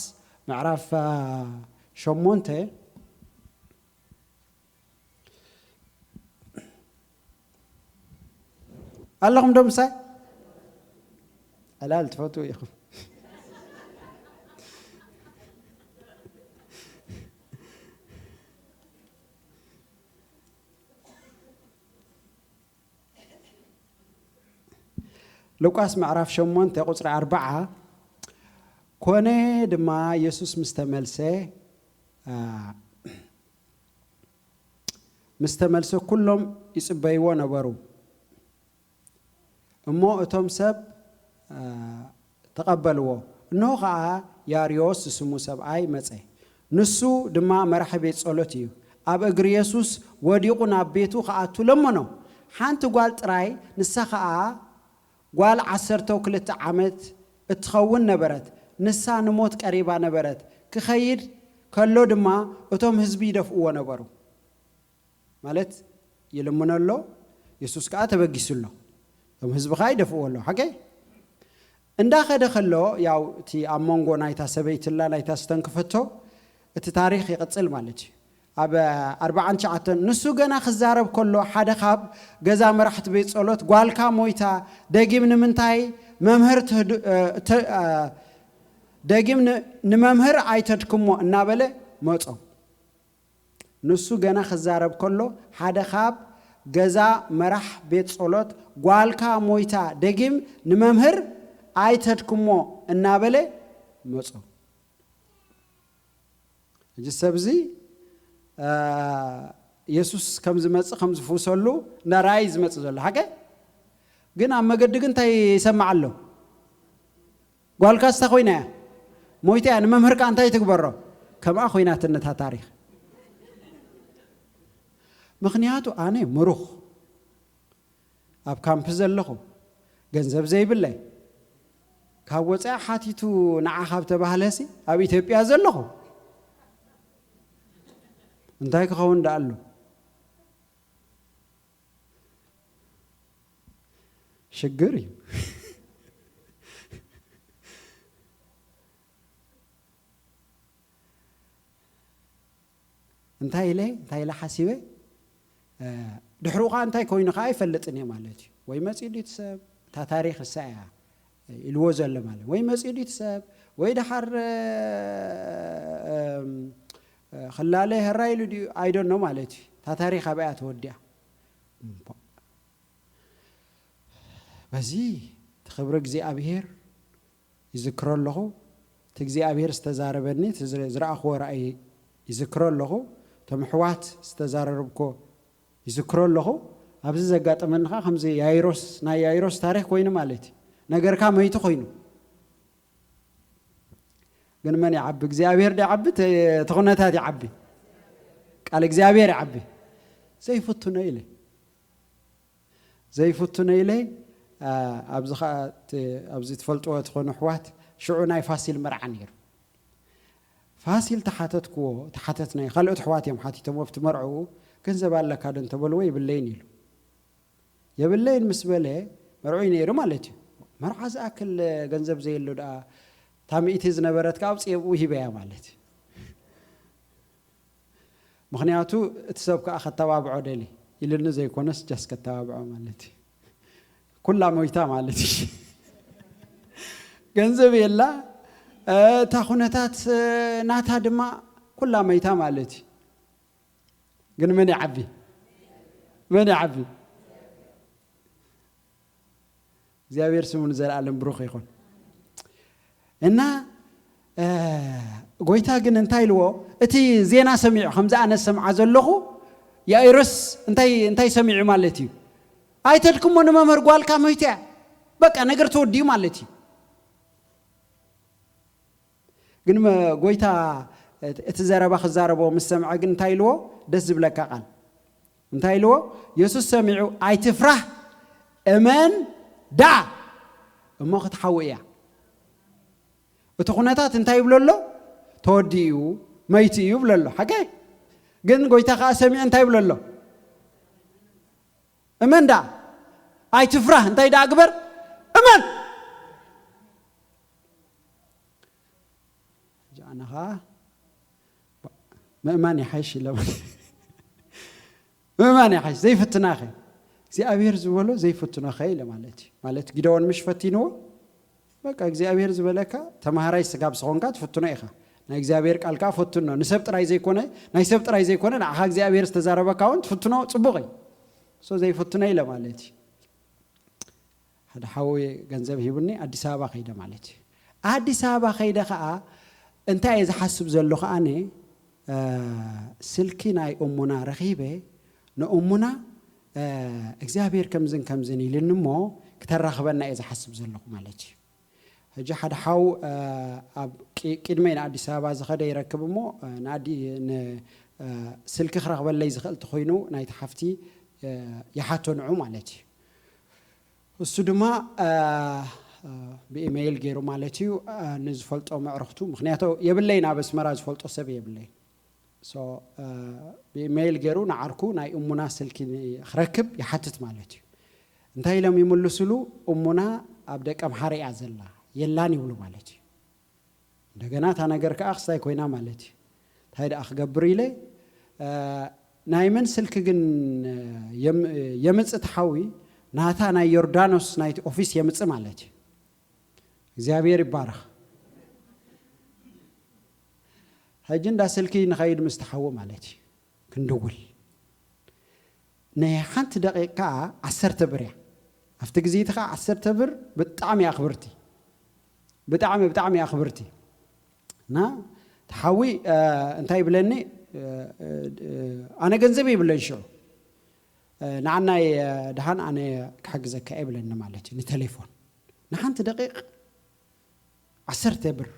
ምዕራፍ ሸሞንተ ኣለኹም ዶ ምሳይ? ዕላል ትፈትዉ ኢኹም። ሉቃስ ምዕራፍ ሸሞንተ ቁፅሪ ኣርብዓ። ኮነ ድማ የሱስ ምስ ተመልሰ ምስ ተመልሰ፣ ኩሎም ይጽበይዎ ነበሩ። እሞ እቶም ሰብ፣ እ፣ ተቐበልዎ። እንሆ ኸኣ ያርዮስ ዝስሙ ሰብኣይ መጸ። ንሱ ድማ መራሒ ቤት ጸሎት እዩ። ኣብ እግሪ የሱስ ወዲቑ ናብ ቤቱ ክኣቱ ለመኖ። ሓንቲ ጓል ጥራይ፣ ንሳ ኸኣ ጓል ዓሰርተ ክልተ ዓመት እትኸውን ነበረት። ንሳ ንሞት ቀሪባ ነበረት። ክኸይድ ከሎ ድማ እቶም ህዝቢ ይደፍእዎ ነበሩ። ማለት ይልምኖ ኣሎ፣ የሱስ ከኣ ተበጊሱ ኣሎ። እቶም ህዝቢ ከኣ ይደፍእዎ ኣሎ። ሓቀይ? እንዳኸደ ከሎ፣ ያው እቲ ኣብ መንጎ ናይታ ሰበይትላ ናይታ ዝተንክፈቶ እቲ ታሪኽ ይቕጽል ማለት እዩ። ኣብ ኣርባዓን ትሽዓተን ንሱ ገና ክዛረብ ከሎ፣ ሓደ ካብ ገዛ መራሕቲ ቤት ጸሎት፣ "ጓልካ ሞይታ፣ ደጊም ንምንታይ መምህር ትህድ-፣ እ፣ ተ-፣ እ፣ ደጊም ን-፣ ንመምህር ኣይተድክሞ?" እናበለ መጾ። ንሱ ገና ክዛረብ ከሎ፣ ሓደ ካብ ገዛ መራሕ ቤት ጸሎት፣ "ጓልካ ሞይታ፣ ደጊም ንመምህር ኣይተድክሞ?" እናበለ መጾ። እዚ ሰብ እዚ፣ እ፣ የሱስ ከም ዝመጽእ፣ ከም ዝፍውሰሉ እንዳረኣየ እዩ ዝመጽእ ዘሎ። ሓቀ? ግን ኣብ መገዲ ግን እንታይ ይሰምዕ ኣሎ? ጓልካ ስታ ኮይና እያ። ሞይታ እያ። ንመምህርካ እንታይ ትግበሮ? ከምኣ ኮይናትኒ እታ ታሪኽ። ምኽንያቱ ኣነ ምሩኽ፣ ኣብ ካምፕ ዘለኹ፣ ገንዘብ ዘይብለይ፣ ካብ ወጻኢ ሓቲቱ ንዓ ካብ ተባህለሲ፣ ኣብ ኢትዮጵያ ዘለኹ፣ እንታይ ክኸውን ደኣ ኣሎ? ሽግር እዩ። እንታይ ኢለ፣ እንታይ ኢለ ሓሲበ? እ፣ ድሕሩ ኸዓ እንታይ ኮይኑ ኸዓ ኣይፈልጥን እየ ማለት እዩ። ወይ መጺኡ ድዩ እቲ ሰብ? እታ ታሪኽ እሳ እያ ኢልዎ ዘሎ ማለት። ወይ መጺኡ ድዩ እቲ ሰብ? ወይ ደሓር፣ እ፣ እም፣ እ፣ ክላለ ህራ ኢሉ ድዩ? I don't know ማለት እዩ። እታ ታሪኽ ኣብኣ እያ ተወዲኣ። እምቧ። በዚ እቲ ክብሪ እግዚኣብሔር ይዝክሮ ኣለኹ። እቲ እግዚኣብሔር ዝተዛረበኒ፣ እቲ ዝረ-፣ ዝረኣኽዎ ራእይ ይዝክሮ ኣለኹ። እቶም ኣሕዋት ዝተዛረርብኮ ይዝክሮ ኣለኹ። ኣብዚ ዘጋጠመኒ ኸዓ ከምዚ ያይሮስ፣ ናይ ያይሮስ ታሪኽ ኮይኑ ማለት እዩ። ነገርካ መይቱ ኮይኑ። ግን መን ይዓቢ? እግዚኣብሔር ዶ ይዓቢ? እቲ፣ እቲ ኩነታት ይዓቢ? ቃል እግዚኣብሔር ይዓቢ? ዘይፍትኖ ኢለ። ዘይፍትኖ ኢለ፣ አ፣ ኣብዚ ኸዓ እቲ፣ ኣብዚ ትፈልጥዎ ትኾኑ ኣሕዋት፣ ሽዑ ናይ ፋሲል መርዓ ነይሩ። ፋሲል ተሓተትክዎ፣ ተሓተትና፣ ካልኦት ኣሕዋት እዮም ሓቲቶም፣ ኣብቲ መርዕኡ፣ "ገንዘብ ኣለካ ዶ?" እንተበልዎ፣ "የብለይን" ኢሉ። "የብለይን" ምስ በለ፣ መርዑ ነይሩ ማለት እዩ። መርዓ ዝኣክል ገንዘብ ዘየሎ ደኣ፣ እታ ሚእቲ ዝነበረት ከኣ ኣውጽኤ ብኡ ሂበያ ማለት እዩ። ምኽንያቱ እቲ ሰብ ከኣ ከተባብዖ ደሊ ኢልኒ ዘይኮነስ፣ ጃስ ከተባብዖ ማለት እዩ። ኩላ ሞይታ ማለት እዩ። ገንዘብ የላ፣ እ፣ እታ ኩነታት፣ እ፣ ናታ ድማ ኩላ መይታ ማለት እዩ። ግን መን ይዓቢ? መን ይዓቢ? እግዚኣብሔር ስሙ ንዘለኣለም ብሩኽ ይኹን። እና፣ እ፣ ጎይታ ግን እንታይ ኢልዎ? እቲ ዜና ሰሚዑ፣ ከምዚ ኣነ ዝሰምዓ ዘለኹ፣ ያኢሮስ እንታይ፣ እንታይ ሰሚዑ ማለት እዩ? "ኣይተድክሞ ንመምህር፣ ጓልካ ሞይታ እያ። በቃ ነገር ተወዲኡ" ማለት እዩ። ግን መ-፣ ጎይታ እቲ ዘረባ ክዛረቦ ምስ ሰምዐ ግን እንታይ ኢልዎ? ደስ ዝብለካ ቃል። እንታይ ኢልዎ? የሱስ ሰሚዑ፣ "ኣይትፍራህ፣ እመን ደኣ፣ እሞ ክትሓዊ እያ።" እቲ ኩነታት እንታይ ይብሎ ኣሎ? "ተወዲኡ እዩ፣ መይቲ እዩ" ይብሎ ኣሎ። ሓቀይ? ግን ጎይታ ከኣ ሰሚዑ እንታይ ይብሎ ኣሎ? "እመን ደኣ፣ ኣይትፍራህ፣ እንታይ ደኣ ግበር? እመን!" ሕጂ ኣነ ኸዓ ምእማን ይሓይሽ ኢለ ማለት፣ ምእማን ይሓይሽ፣ ዘይፍትናኸ እግዚኣብሔር ዝበሎ ዘይፍትኖኸ ኢለ ማለት እዩ። ማለት ጊደዎን ምሽ ፈቲንዎ፣ በቃ እግዚኣብሔር ዝበለካ ተማሃራይ ስጋብ ዝኾንካ ትፍትኖ ኢኻ። ናይ እግዚኣብሔር ቃል ከኣ ፈትኖ። ንሰብ ጥራይ ዘይኮነ፣ ናይ ሰብ ጥራይ ዘይኮነ፣ ንዓኻ እግዚኣብሔር ዝተዛረበካ እውን ትፍትኖ ጽቡቕ እዩ። ሶ ዘይፍትኖ ኢለ ማለት እዩ። ሓደ ሓወይ ገንዘብ ሂቡኒ፣ ኣዲስ ኣበባ ከይደ ማለት እዩ። ኣዲስ ኣበባ ከይደ ከኣ እንታይ እየ ዝሓስብ ዘለኹ ኣነ፣ እ፣ ስልኪ ናይ እሙና ረኺበ፣ ንእሙና እግዚኣብሔር ከምዝን ከምዝን ኢልኒ እሞ ክተራኽበና እየ ዝሓስብ ዘለኹ ማለት እዩ። ሕጂ ሓደ ሓው ኣብ ቅድመይ ንኣዲስ ኣበባ ዝኸደ ይረክብ እሞ ስልኪ ክረኽበለይ ዝኽእል ተኮይኑ ናይቲ ሓፍቲ ይሓቶ ንዑ ማለት እዩ። እሱ ድማ ብኢሜይል ገይሩ ማለት እዩ ንዝፈልጦ መዕርኽቱ፣ ምክንያቱ የብለይን፣ ኣብ ኣስመራ ዝፈልጦ ሰብ የብለይን። ብኢሜይል ገይሩ ንዓርኩ ናይ እሙና ስልኪ ክረክብ ይሓትት ማለት እዩ። እንታይ ኢሎም ይምልስሉ? እሙና ኣብ ደቀምሓረ እያ ዘላ፣ የላን ይብሉ ማለት እዩ። እንደገና እታ ነገር ከዓ ክስታይ ኮይና ማለት እዩ። እንታይ ደኣ ክገብር ኢለ ናይ መን ስልኪ ግን የምፅእ ተሓዊ ናታ ናይ ዮርዳኖስ ናይቲ ኦፊስ የምፅእ ማለት እዩ። እግዚኣብሔር ይባረኽ። ሕጂ እንዳ ስልኪ ንኸይድ ምስ ተሓዊ ማለት እዩ ክንድውል ናይ ሓንቲ ደቂቕ ከዓ ዓሰርተ ብር እያ። ኣብቲ ግዜ እቲ ከዓ ዓሰርተ ብር ብጣዕሚ ኣኽብርቲ፣ ብጣዕሚ ብጣዕሚ ኣኽብርቲ። እና ተሓዊ እንታይ ይብለኒ? ኣነ ገንዘብ የብለን ሽዑ፣ ንዓናይ ደሃን ኣነ ክሕግዘካ እየ ይብለኒ ማለት እዩ። ንቴሌፎን ንሓንቲ ደቂቕ ዓሰርተ ብር።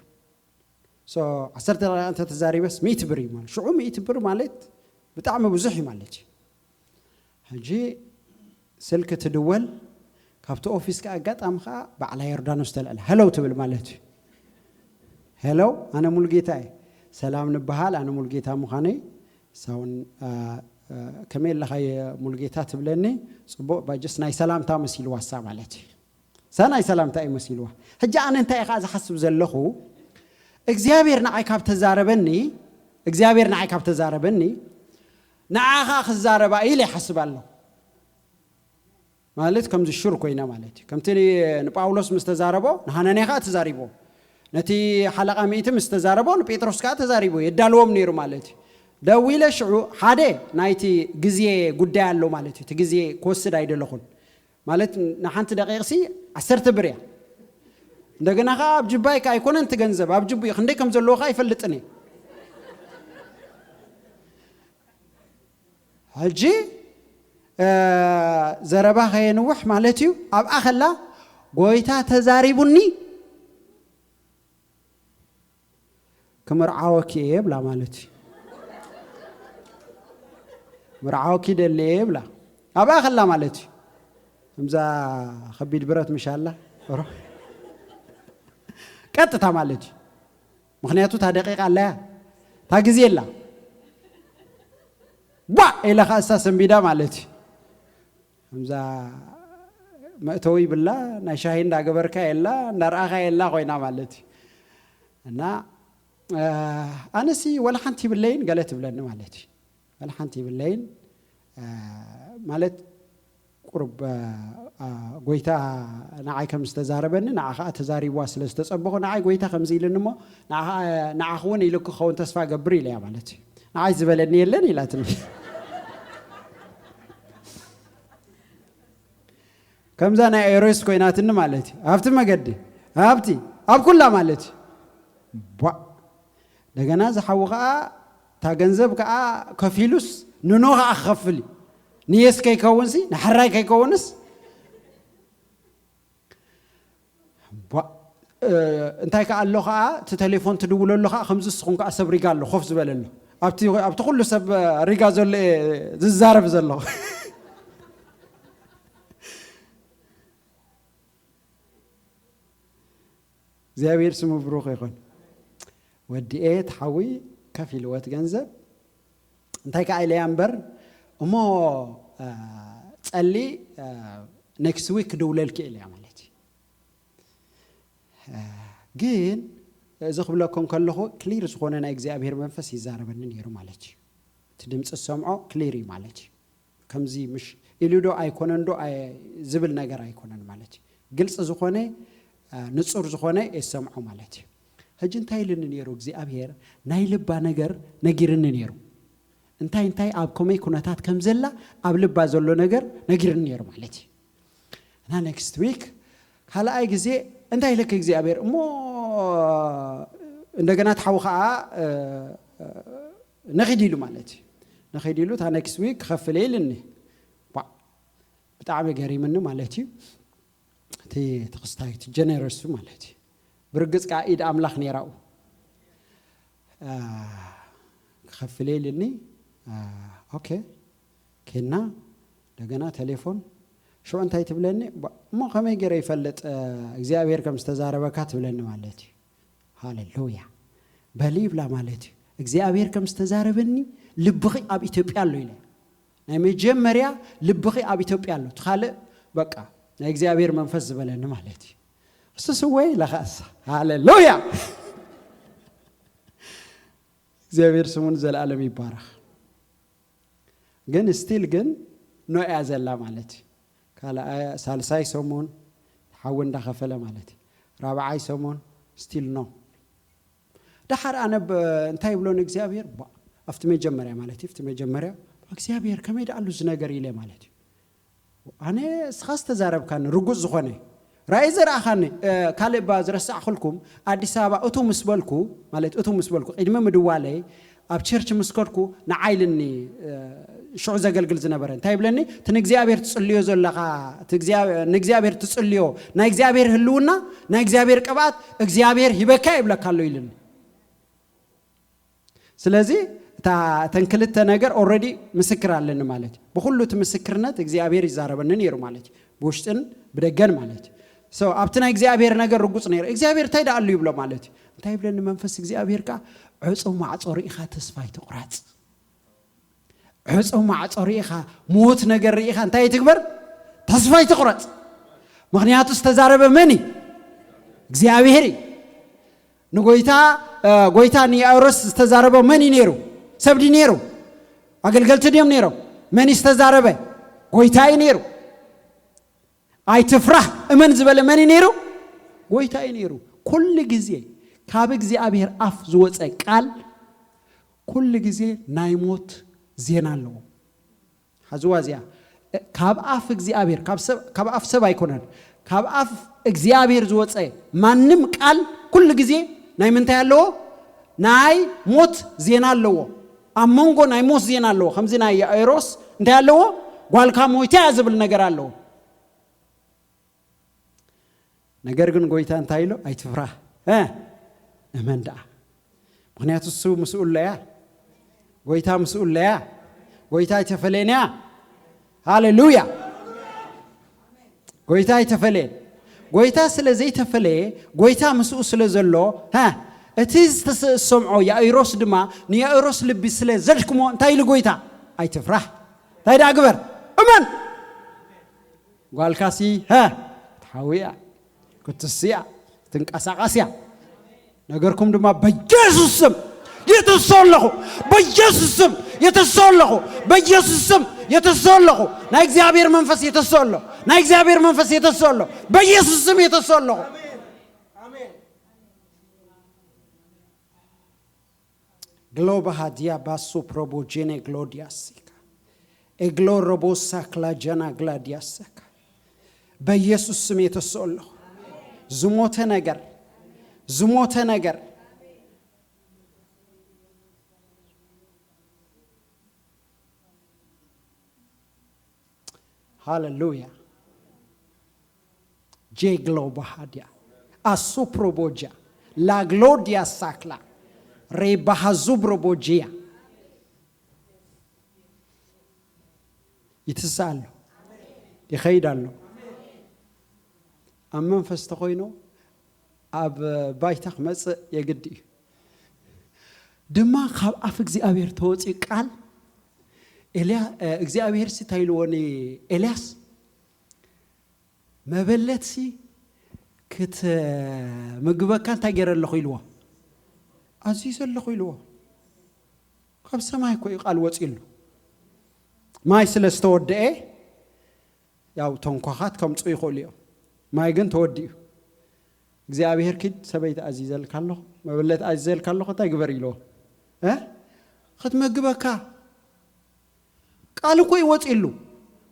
ዓሰርተ ደቂቕ እንተ ተዛሪበስ ሚእቲ ብር እዩ ማለት። ሽዑ ሚእቲ ብር ማለት ብጣዕሚ ብዙሕ እዩ ማለት እዩ። ሕጂ ስልኪ ትድወል፣ ካብቲ ኦፊስ ከዓ ኣጋጣሚ ከዓ ባዕላ ዮርዳኖስ ተልዕል፣ ሄለው ትብል ማለት እዩ። ሄለው፣ ኣነ ሙሉጌታ እየ። ሰላም ንበሃል፣ ኣነ ሙሉጌታ ምዃነይ። ሳውን ከመይ ኣለኻ ሙሉጌታ ትብለኒ። ፅቡቕ ባጀስ ናይ ሰላምታ መሲልዋ እሳ ማለት እዩ። እሳ ናይ ሰላምታ እዩ መሲልዋ። ሕጂ ኣነ እንታይ ከዓ ዝሓስብ ዘለኹ እግዚኣብሔር ንዓይ ካብ ተዛረበኒ፣ እግዚኣብሔር ንዓይ ካብ ተዛረበኒ ንዓኻ ክዛረባ ኢለ ይሓስብ ኣለኹ። ማለት ከምዚ ሹር ኮይና ማለት እዩ። ከምቲ ንጳውሎስ ምስ ተዛረቦ ንሃናንያ ከዓ ተዛሪቦ። ነቲ ሓለቓ ሚእቲ ምስ ተዛረቦ ንጴጥሮስ ከዓ ተዛሪቦ። የዳልዎም ነይሩ ማለት እዩ። ደዊለ ሽዑ ሓደ ናይቲ ግዜ ጉዳይ ኣሎ ማለት እዩ። እቲ ግዜ ክወስድ ኣይደለኹን። ማለት ንሓንቲ ደቂቕሲ ዓሰርተ ብር እያ። እንደገና ከዓ ኣብ ጅባይ ከዓ ኣይኮነን እቲ ገንዘብ፣ ኣብ ጅቡ እዩ። ክንደይ ከም ዘለዎ ከዓ ኣይፈልጥን እየ። ሕጂ ዘረባ ከየንውሕ ማለት እዩ። ኣብኣ ከላ ጎይታ ተዛሪቡኒ ክምርዓወኪ እየ ብላ ማለት እዩ። ምርዓወኪ ደሊ እየ ብላ ኣብኣ ከላ ማለት እዩ። ከምዛ ከቢድ ብረት ምሻላ ቀጥታ ማለት እዩ። ምክንያቱ እታ ደቂቃ ኣለያ፣ እታ ግዜ ኣላ። ቧ ኢለ ከዓ እሳ ሰንቢዳ ማለት እዩ። ከምዛ መእተዊ ይብላ፣ ናይ ሻሂ እንዳገበርካ የላ እንዳረኣኻ የላ ኮይና ማለት እዩ። እና ኣነሲ ወላ ሓንቲ ይብለይን ገለ ትብለኒ ማለት እዩ። ወላ ሓንቲ ይብለይን ማለት ቁርብ ጎይታ ንዓይ ከም ዝተዛረበኒ ንዓ ከዓ ተዛሪብዋ ስለ ዝተፀበኹ ንዓይ ጎይታ ከምዚ ኢልኒ እሞ ንዓኻ እውን ኢሉ ክኸውን ተስፋ ገብር ኢለያ ማለት እዩ። ንዓይ ዝበለኒ የለን ኢላትኒ። ከምዛ ናይ ኤሮስ ኮይናትኒ ማለት እዩ። ኣብቲ መገዲ ኣብቲ ኣብ ኩላ ማለት እዩ። ቧ እንደገና ዝሓዊ ከዓ እታ ገንዘብ ከዓ ከፊሉስ ንኖ ከዓ ክኸፍል እዩ። ንየስ ከይከውንሲ ንሕራይ ከይከውንስ እንታይ ከዓ ኣሎ ከዓ እቲ ቴሌፎን ትድውለሉ ከዓ ከምዚ እስኹም ከዓ ሰብ ሪጋ ኣሎ ኮፍ ዝበለ ኣሎ ኣብቲ ኩሉ ሰብ ሪጋ ዘሎ ዝዛረብ ዘሎ እግዚኣብሔር ስሙ ብሩኽ ይኹን። ወዲኤ ተሓዊ ከፍ ኢልወት ገንዘብ እንታይ ከዓ ኢለያ እምበር እሞ ፀሊ ኔክስት ዊክ ክድውለልኪ ኢለያ ማለት እዩ። ግን እዚ ክብለኩም ከለኹ ክሊር ዝኾነ ናይ እግዚኣብሔር መንፈስ ይዛረበኒ ነይሩ ማለት እዩ። እቲ ድምፂ ዝሰምዖ ክሊር እዩ ማለት እዩ። ከምዚ ምሽ ኢሉ ዶ ኣይኮነን ዶ ዝብል ነገር ኣይኮነን ማለት እዩ። ግልፂ ዝኾነ ንፁር ዝኾነ የሰምዖ ማለት እዩ። ሕጂ እንታይ ኢልኒ ነይሩ እግዚኣብሔር? ናይ ልባ ነገር ነጊርኒ ነይሩ። እንታይ እንታይ ኣብ ከመይ ኩነታት ከም ዘላ ኣብ ልባ ዘሎ ነገር ነጊርኒ ነይሩ ማለት እዩ። እና ኔክስት ዊክ ካልኣይ ግዜ እንታይ ኢለክ እግዚኣብሔር እሞ እንደገና ትሓዊ ከዓ ንኺድ ኢሉ ማለት እዩ። ንኸይድ ኢሉ፣ እታ ኔክስት ዊክ ክኸፍል እየ ኢልኒ። ዋ፣ ብጣዕሚ ገሪምኒ ማለት እዩ። እቲ እቲ ክስታይ፣ እቲ ጀነረሱ ማለት እዩ። ብርግጽ ከኣ ኢድ ኣምላኽ ነይራኡ። አ፣ ክኸፍል እየ ኢልኒ። አ፣ ኦኬ፣ ኬና፣ እንደገና ቴሌፎን። ሽዑ እንታይ ትብለኒ? ባ-፣ እሞ ከመይ ገይረ ይፈልጥ፣ አ፣ እግዚኣብሔር ከም ዝተዛረበካ ትብለኒ ማለት እዩ። ሃሌሉያ። በሊ ይብላ ማለት እዩ። እግዚኣብሔር ከም ዝተዛረበኒ ልብኺ ኣብ ኢትዮጵያ ኣሎ ኢለ። ናይ መጀመርያ ልብኺ ኣብ ኢትዮጵያ ኣሎ። እቲ ካልእ በቃ ናይ እግዚኣብሔር መንፈስ ዝበለኒ ማለት እዩ። እሱስ እወ ኢለ ኸኣሳ። ሃሌሉያ። እግዚኣብሔር ስሙ ንዘለኣለም ይባረኽ። ግን ስቲል ግን ኖ እያ ዘላ ማለት እዩ። ካልኣይ፣ ሳልሳይ ሰሙን ሓዊ እንዳኸፈለ ማለት እዩ። ራብዓይ ሰሙን ስቲል ኖ። ደሓር ኣነ ብ-፣ እንታይ ይብሎ ንእግዚኣብሔር? ባ-፣ ኣብቲ መጀመርያ ማለት እዩ፣ ኣብቲ መጀመርያ፣ "እግዚኣብሔር ከመይ ደኣሉ እዚ ነገር?" ኢለ ማለት እዩ። ኣነ እስኻ ዝተዛረብካኒ ርጉጽ ዝኾነ ራእይ ዘረኣኻኒ፣ እ፣ ካልእ እባ ዝረሳዕኹልኩም፣ ኣዲስ ኣበባ እቱ ምስ በልኩ፣ ማለት እቱ ምስ በልኩ፣ ቅድሚ ምድዋለይ ኣብ ቸርች ምስ ከድኩ ንዓይ ኢልኒ፣ እ፣ ሽዑ ዘገልግል ዝነበረ እንታይ ይብለኒ? "እቲ ንእግዚኣብሔር ትጽልዮ ዘለኻ፣ እቲ እግዚኣብ-፣ ንእግዚኣብሔር ትጽልዮ፣ ናይ እግዚኣብሔር ህልውና፣ ናይ እግዚኣብሔር ቅብኣት እግዚኣብሔር ሂበካ ይብለካ ኣሎ" ኢልኒ። ስለዚ እታ፣ እተን ክልተ ነገር ኦልሬዲ ምስክር ኣለኒ ማለት እዩ። ብኹሉ እቲ ምስክርነት እግዚኣብሔር ይዛረበኒ ነይሩ ማለት እዩ። ብውሽጥን ብደገን ማለት እዩ። ሶ ኣብቲ ናይ እግዚኣብሔር ነገር ርጉጽ ነይሩ። እግዚኣብሔር እንታይ ደኣ ኣሎ ይብሎ ማለት እዩ። እንታይ ይብለኒ መንፈስ እግዚኣብሔር ከኣ፣ "ዕጹው ማዕጾ ርኢኻ ተስፋ ኣይትቑረጽ። ዕጹው ማዕጾ ርኢኻ፣ ምዉት ነገር ርኢኻ እንታይ ኣይትግበር? ተስፋ ኣይትቑረጽ። ምኽንያቱ ዝተዛረበ መን እዩ? እግዚኣብሔር እዩ።" ንጎይታ፣ እ፣ ጎይታ ንያኢሮስ ዝተዛረበ መን እዩ ነይሩ? ሰብ ድዩ ነይሩ? ኣገልገልቲ ድዮም ነይሮም? መን እዩ ዝተዛረበ? ጎይታ እዩ ነይሩ። "ኣይትፍራህ፣ እመን" ዝበለ መን እዩ ነይሩ? ጎይታ እዩ ነይሩ። ኩሉ ግዜ ካብ እግዚኣብሔር ኣፍ ዝወፀ ቃል ኩሉ ግዜ ናይ ሞት ዜና ኣለዎ። ሓዝዋ እዚኣ፣ እ፣ ካብ ኣፍ እግዚኣብሔር፣ ካብ ሰብ፣ ካብ ኣፍ ሰብ ኣይኮነን። ካብ ኣፍ እግዚኣብሔር ዝወፀ ማንም ቃል ኩሉ ግዜ ናይ ምንታይ ኣለዎ? ናይ ሞት ዜና ኣለዎ። ኣብ መንጎ ናይ ሞት ዜና ኣለዎ። ከምዚ ናይ ያኢሮስ እንታይ ኣለዎ? "ጓልካ ሞይታ እያ" ዝብል ነገር ኣለዎ። ነገር ግን ጎይታ እንታይ ኢሎ? "ኣይትፍራህ፣ እ፣ እመን ደኣ። ምኽንያቱ እሱ ምስኡ ኣለያ። ጎይታ ምስኡ ኣለያ። ጎይታ ኣይተፈለየን እያ። ሃሌሉያ። ጎይታ ኣይተፈለየን። ጎይታ ስለ ዘይተፈለየ፣ ጎይታ ምስኡ ስለ ዘሎ፣ ሀ፣ እቲ ዝተሰምዖ ያኢሮስ ድማ ንያኢሮስ ልቢ ስለ ዘድክሞ፣ እንታይ ኢሉ ጎይታ? ኣይትፍራህ። እንታይ ደኣ ግበር? እመን። ጓልካሲ፣ ሀ፣ ክትሓዊ እያ፣ ክትስሲ እያ፣ ክትንቀሳቐስ እያ። ነገርኩም ድማ በኢየሱስ ስም የተስኦ ኣለኹ። በኢየሱስ ስም የተስኦ ኣለኹ። በኢየሱስ ስም የተስኦ ኣለኹ። ናይ እግዚኣብሔር መንፈስ የተስኦ ኣሎ። ናይ እግዚኣብሔር መንፈስ የተስኦ ኣሎ። በኢየሱስ ስም የተስኦ ኣለኹ። ግሎባሃ ዲያ ባሱ ፕሮቦጄኔ ግሎዲያሲካ ኤግሎ ረቦሳ ክላጀና ግላዲያሰካ በኢየሱስ ስም የተስኦ ኣለኹ። ዝሞተ ነገር፣ ዝሞተ ነገር። ሃሌሉያ። ጄግሎ ባሃዲያ ኣሱፕሮቦጃ ላግሎዲያ ሳክላ ሬባሃዙብሮቦጂያ ይትስእ ኣሎ፣ ይኸይድ ኣሎ። ኣብ መንፈስ ተኾይኑ ኣብ ባይታ ክመጽእ የግድ እዩ። ድማ ካብ ኣፍ እግዚኣብሔር ተወፅኡ ቃል ኤልያ-፣ እ፣ እግዚኣብሔር ሲ እንታይ ኢልዎ ንኤልያስ? "መበለት ሲ ክትምግበካ እንታይ ገይረ ኣለኹ?" ኢልዎ። "ኣዝዩ ዘለኹ" ኢልዎ። ካብ ሰማይ እኮ እዩ ቃል ወፂሉ። ማይ ስለ ዝተወደኤ፣ ያው ተንኳኻት ከምፁ ይኽእሉ እዮም። ማይ ግን ተወዲኡ። እግዚኣብሔር ኪድ ሰበይቲ ኣዚዘልካ ኣለኹ፣ መበለት ኣዚዘልካ ኣለኹ፣ እንታይ ግበር ኢልዎ? እ? ክትመግበካ። ቃል እኮ እዩ ወፂሉ።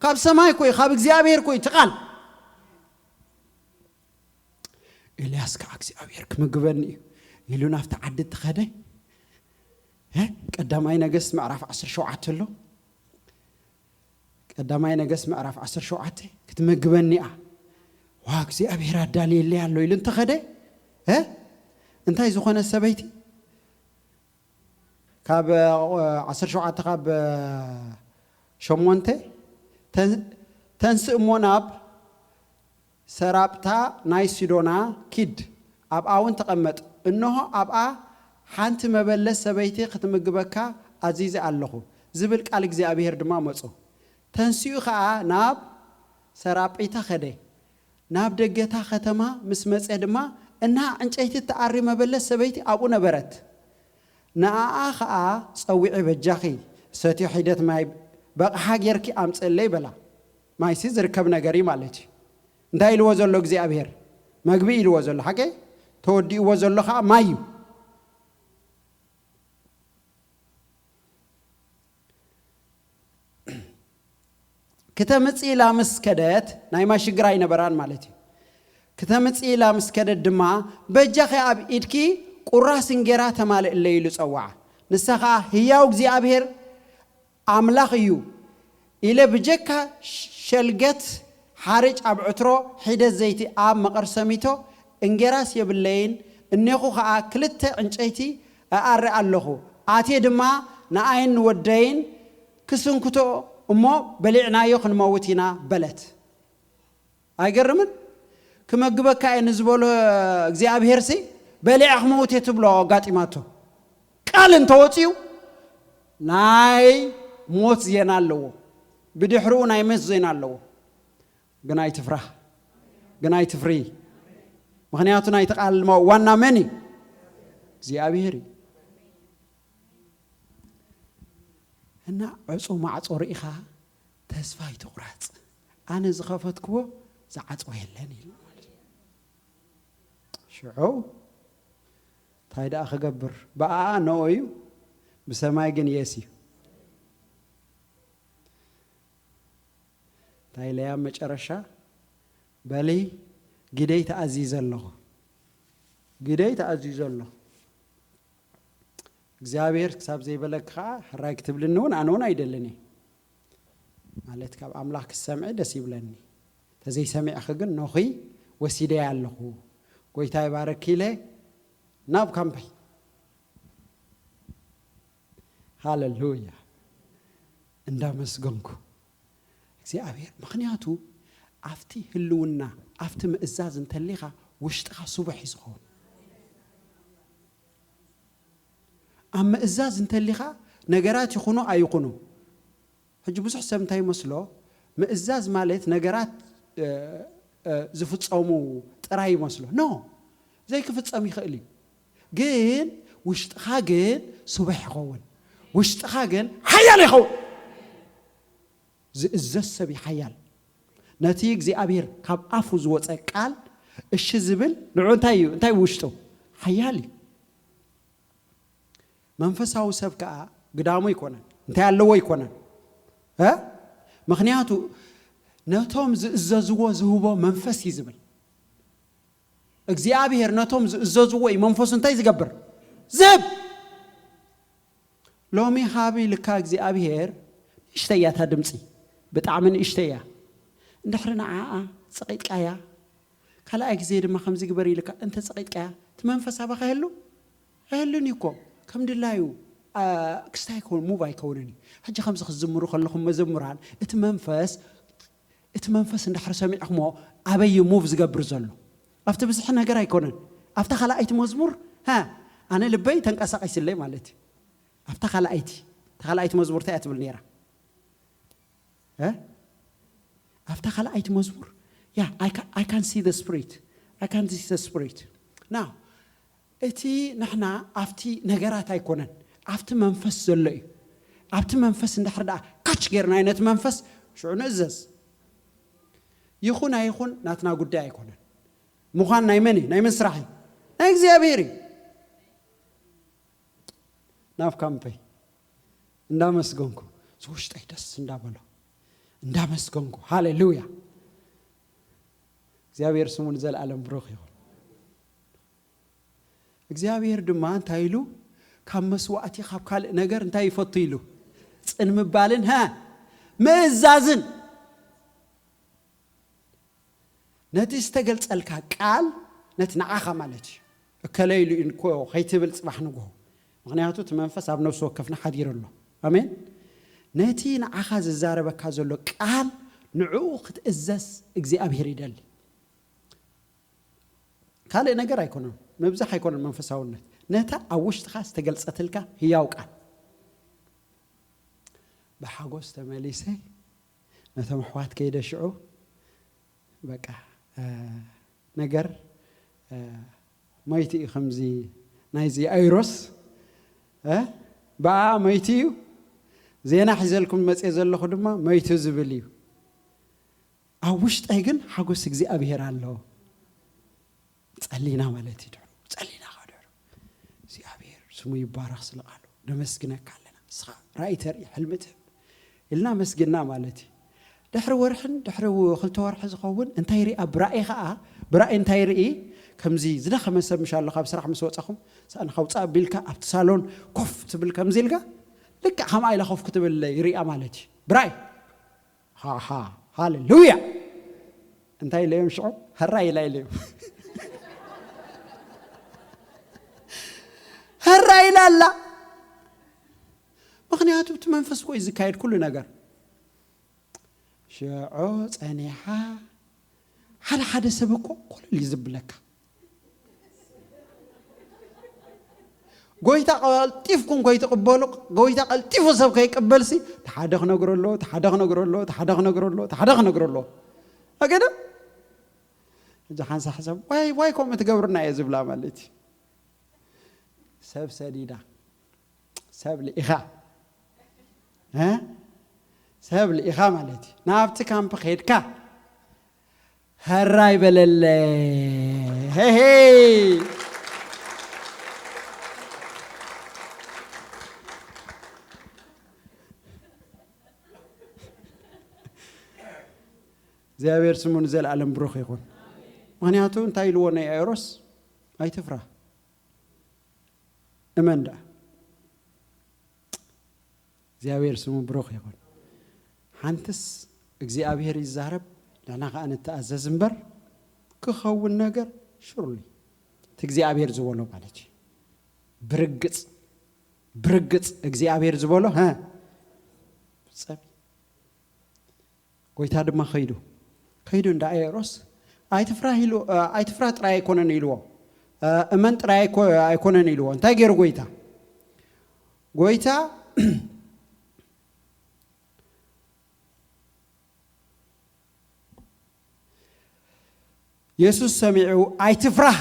ካብ ሰማይ እኮ እዩ፣ ካብ እግዚኣብሔር እኮ እዩ እቲ ቃል። ኤልያስ ከዓ እግዚኣብሔር ክምግበኒ እዩ ኢሉ ናብቲ ዓዲ እንትኸደ፣ እ? ቀዳማይ ነገስት ምዕራፍ ዓሰርተ ሸውዓተ ኣሎ። ቀዳማይ ነገስት ምዕራፍ ዓሰርተ ሸውዓተ ክትመግበኒ እያ። ዋ እግዚኣብሔር ኣዳልየለይ ኣሎ ኢሉ እንተኸደ እ? እንታይ ዝኾነ ሰበይቲ ካብ እ፣ ዓሰርተ ሸውዓተ ካብ እ፣ ሸሞንተ ተን- ተንስእ እሞ ናብ ሰራብታ ናይ ሲዶና ኪድ፣ ኣብኣ እውን ተቐመጥ። እንሆ ኣብኣ ሓንቲ መበለት ሰበይቲ ክትምግበካ ኣዚዘ ኣለኹ ዝብል ቃል እግዚኣብሔር ድማ መጹ። ተንሲኡ ኸኣ ናብ ሰራጲታ ኸደ። ናብ ደገታ ኸተማ ምስ መጸ ድማ፣ እንሃ ዕንጨይቲ እትኣሪ መበለት ሰበይቲ ኣብኡ ነበረት። ንኣኣ ኸኣ ጸዊዒ፣ በጃኺ ሰትዮ ሒደት ማይ በቕሓ ጌርኪ ኣምጽእለይ በላ። ማይሲ ዝርከብ ነገር እዩ ማለት እዩ። እንታይ ኢልዎ ዘሎ እግዚኣብሔር? መግቢ ኢልዎ ዘሎ ሓቀይ፣ ተወዲእዎ ዘሎ ኸዓ ማይ እዩ። ክተምጽእ ኢላ ምስ ከደት፣ ናይ ማይ ሽግር ኣይነበራን ማለት እዩ። ክተምጽእ ኢላ ምስ ከደት ድማ፣ በጃኺ ኣብ ኢድኪ ቁራስ እንጌራ ተማልእለይ ኢሉ ጸዋዓ። ንሳ ኸዓ ህያው እግዚኣብሔር ኣምላኽ እዩ ኢለ ብጀካ ሸልገት ሓርጭ ኣብ ዕትሮ ሒደት ዘይቲ ኣብ መቐርሰሚቶ እንጌራስ የብለይን፣ እኔኹ ኸዓ ክልተ ዕንጨይቲ እኣሪ ኣለኹ። ኣትየ ድማ ንኣይን ንወደይን ክስንክቶ እሞ በሊዕናዮ ክንመውት ኢና በለት። ኣይገርምን? ክመግበካ እየ ንዝበሎ እግዚኣብሔር ሲ በሊዐ ክመውት እየ ትብሎ ኣጋጢማቶ። ቃል እንተወፅዩ ናይ ሞት ዜና ኣለዎ። ብድሕሪኡ ናይ ሞት ዜና ኣለዎ። ግን ኣይትፍራህ፣ ግን ኣይትፍሪ። ምኽንያቱ ናይቲ ቃል ዋና መን እዩ? እግዚኣብሔር እዩ። እና ዕፁ ማዕፆ ርኢኻ ተስፋ ኣይትቑረፅ። ኣነ ዝኸፈትክዎ ዝዓፅወ የለን ኢሉ ማለት እዩ። ሽዑ እንታይ ደኣ ክገብር? ብኣኣ ኖኦ እዩ፣ ብሰማይ ግን የስ እዩ። እንታይ ኢለያ መጨረሻ? በሊ ግደይ ተኣዚዘ ኣለኹ፣ ግደይ ተኣዚዘ ኣለኹ። እግዚኣብሔር ክሳብ ዘይበለኪ ከዓ ሕራይ ክትብልኒ እውን ኣነ እውን ኣይደልን እየ። ማለት ካብ ኣምላኽ ክትሰምዒ ደስ ይብለኒ። ተዘይሰሚዕኺ ግን ኖኺ ወሲደያ ኣለኹ። ጎይታ ይባረክ ኢለ ናብ ካምፓይ። ሃሌሉያ። እንዳመስገንኩ እግዚኣብሔር፣ ምኽንያቱ ኣብቲ ህልውና ኣብቲ ምእዛዝ እንተሊኻ ውሽጥኻ ስቡሕ እዩ ዝኸውን። ኣብ ምእዛዝ እንተሊኻ ነገራት ይኹኑ ኣይኹኑ። ሕጂ ብዙሕ ሰብ እንታይ ይመስሎ? ምእዛዝ ማለት ነገራት እ፣ እ፣ ዝፍጸሙ ጥራይ ይመስሎ። ኖ፣ ዘይክፍጸም ይኽእል እዩ። ግን ውሽጥኻ ግን ስቡሕ ይኸውን። ውሽጥኻ ግን ሓያል ይኸውን። ዝእዘዝ ሰብ እዩ ሓያል። ነቲ እግዚኣብሔር ካብ ኣፉ ዝወፀ ቃል እሺ ዝብል ንዑ እንታይ እዩ? እንታይ ውሽጡ? ሓያል እዩ። መንፈሳዊ ሰብ ከዓ ግዳሙ ኣይኮነን፣ እንታይ ኣለዎ ኣይኮነን እ? ምኽንያቱ ነቶም ዝእዘዝዎ ዝህቦ መንፈስ እዩ ዝብል። እግዚኣብሔር ነቶም ዝእዘዝዎ እዩ መንፈሱ እንታይ ዝገብር? ዝህብ። ሎሚ ሃብ ኢልካ እግዚኣብሔር ንእሽተይ እያ እታ ድምፂ፣ ብጣዕሚ ንእሽተይ እያ። እንድሕሪ ንዓኣ ፀቒጥካያ፣ ካልኣይ ግዜ ድማ ከምዚ ግበር ኢልካ እንተ ፀቒጥካያ፣ እቲ መንፈስ ኣባኻ ይህሉ? ኣይህሉን እዩ እኮ። ከም ድላዩ አ፣ ክስታይ ኣይከውን፣ ሙቭ ኣይከውንን እዩ። ሕጂ ከምዚ ክትዝምሩ ከለኹም መዘምራን፣ እቲ መንፈስ እቲ መንፈስ እንድሕር ሰሚዕኹሞ ኣበይ እዩ ሙቭ ዝገብር ዘሎ? ኣብቲ ብዝሒ ነገር ኣይኮነን። ኣብታ ካልኣይቲ መዝሙር ሃ፣ ኣነ ልበይ ተንቀሳቒስለይ ማለት እዩ። ኣብታ ካልኣይቲ እታ ካልኣይቲ መዝሙር እንታይ እያ ትብል ነይራ? እ? ኣብታ ካልኣይቲ መዝሙር ያ፣ I ca- I can see the spirit, I can see the spirit. Now እቲ ንሕና ኣብቲ ነገራት ኣይኮነን፣ ኣብቲ መንፈስ ዘሎ እዩ። ኣብቲ መንፈስ እንድሕር ደኣ ካች ጌርናዮ ነቲ መንፈስ፣ ሽዑ ንእዘዝ። ይኹን ኣይኹን ናትና ጉዳይ ኣይኮነን። ምዃን ናይ መን እዩ? ናይ መን ስራሕ እዩ? ናይ እግዚኣብሔር እዩ። ናብ ካምፐይ እንዳመስገንኩ፣ ዝውሽጠይ ደስ እንዳበሎ እንዳመስገንኩ፣ ሃሌሉያ፣ እግዚኣብሔር ስሙ ንዘለኣለም ብሩኽ ይኹን። እግዚኣብሔር ድማ እንታይ ኢሉ? ካብ መስዋእቲ፣ ካብ ካልእ ነገር እንታይ ይፈቱ ኢሉ? ጽን ምባልን፣ ሃ፣ ምእዛዝን። ነቲ ዝተገልጸልካ ቃል፣ ነቲ ንዓኻ ማለት እዩ። እከለ ኢሉ እኮ ከይትብል ጽባሕ ንግሆ። ምኽንያቱ እቲ መንፈስ ኣብ ነፍሲ ወከፍና ሓዲሩ ኣሎ። ኣሜን። ነቲ ንዓኻ ዝዛረበካ ዘሎ ቃል፣ ንዕኡ ክትእዘዝ እግዚኣብሔር ይደሊ። ካልእ ነገር ኣይኮነን፣ ምብዛሕ ኣይኮነን መንፈሳውነት። ነታ ኣብ ውሽጥኻ ዝተገልጸትልካ ህያው ቃል። ብሓጎስ ተመሊሰ ነቶም ኣሕዋት ከይደ ሽዑ፣ በቃ፣ እ፣ ነገር፣ እ፣ መይቱ እዩ። ከምዚ ናይዚ ኣይሮስ፣ እ፣ ብኣ መይቱ እዩ። ዜና ሒዘልኩም መጽየ ዘለኹ ድማ መይቱ ዝብል እዩ። ኣብ ውሽጠይ ግን ሓጎስ እግዚኣብሔር ኣሎ። ጸሊና ማለት እዩ። ድሕሩ ጸሊና፣ ካብ ድሕሩ እግዚኣብሔር ስሙ ይባረኽ፣ ስለ ቃሉ ነመስግነካ ኣለና። ንስኻ ራእይ ተርኢ፣ ሕልሚ ትህብ ኢልና መስግና ማለት እዩ። ድሕሪ ወርሕን ድሕሪ ክልተ ወርሒ ዝኸውን እንታይ ይርኢ? ኣብ ራእይ ኸዓ፣ ብራእይ እንታይ ይርኢ? ከምዚ ዝደኸመ ሰብ ምሽ ኣሎ፣ ካብ ስራሕ ምስ ወጻኹም፣ ሳእንኻ ውጻእ ቢልካ ኣብቲ ሳሎን ኮፍ ትብል፣ ከምዚ ኢልካ ልክዕ ከምኣ ኢላ ኮፍ ክትብል ይሪኣ ማለት እዩ። ብራእይ። ሃ፣ ሃ፣ ሃሌሉያ። እንታይ ኢለዮም ሽዑ? "ሀራ ኢላ" ኢለዮም። "ሀራ ኢላ ኣላ።" ምኽንያቱ እቲ መንፈስ እኮ እዩ ዝካየድ ኩሉ ነገር። ሽዑ ጸኒሓ፣ ሓደ ሓደ ሰብ እኮ ኮለል እዩ ዝብለካ። ጎይታ ቀልጢፍኩም ከይትቕበሉ፣ ጎይታ ቀልጢፉ ሰብ ከይቅበልሲ፣ እቲ ሓደ ክነግሮ ኣሎ፣ እቲ ሓደ ክነግሮ ኣሎ፣ እቲ ሓደ ክነግሮ ኣሎ፣ እቲ ሓደ ክነግሮ ኣሎ። ኣገደ? ሕጂ ሓንሳሕ ሰብ፣ "ዋይ፣ ዋይ ከምኡ ትገብርና እየ" ዝብላ ማለት እዩ። ሰብ ሰዲዳ፣ ሰብ ልኢኻ፣ እ? ሰብ ልኢኻ ማለት እዩ። ናብቲ ካምፕ ከይድካ፣ "ሀራይ በለለ፣ ሄሄ!" እግዚኣብሔር ስሙ ንዘለኣለም ብሩኽ ይኹን። ምኽንያቱ እንታይ ኢልዎ ናይ ያይሮስ? "ኣይትፍራ፣ እመን ደኣ።" እግዚኣብሔር ስሙ ብሩኽ ይኹን። ሓንትስ እግዚኣብሔር ይዛረብ፣ ንሕና ኸኣ ንተኣዘዝ እምበር፣ ክኸውን ነገር ሽሩሊ። እቲ እግዚኣብሔር ዝበሎ ማለት እዩ። ብርግጽ፣ ብርግጽ እግዚኣብሔር ዝበሎ፣ ሀ፣ ፍጸም። ጎይታ ድማ ኸይዱ፣ ኸይዱ እንዳ ያይሮስ፣ "ኣይትፍራህ" ኢሉ፣ እ፣ "ኣይትፍራህ ጥራይ ኣይኮነን" ኢልዎ። እ፣ "እመን ጥራይ ኣይኮ-፣ ኣይኮነን" ኢልዎ። እንታይ ገይሩ ጎይታ? ጎይታ የሱስ ሰሚዑ፣ "ኣይትፍራህ፣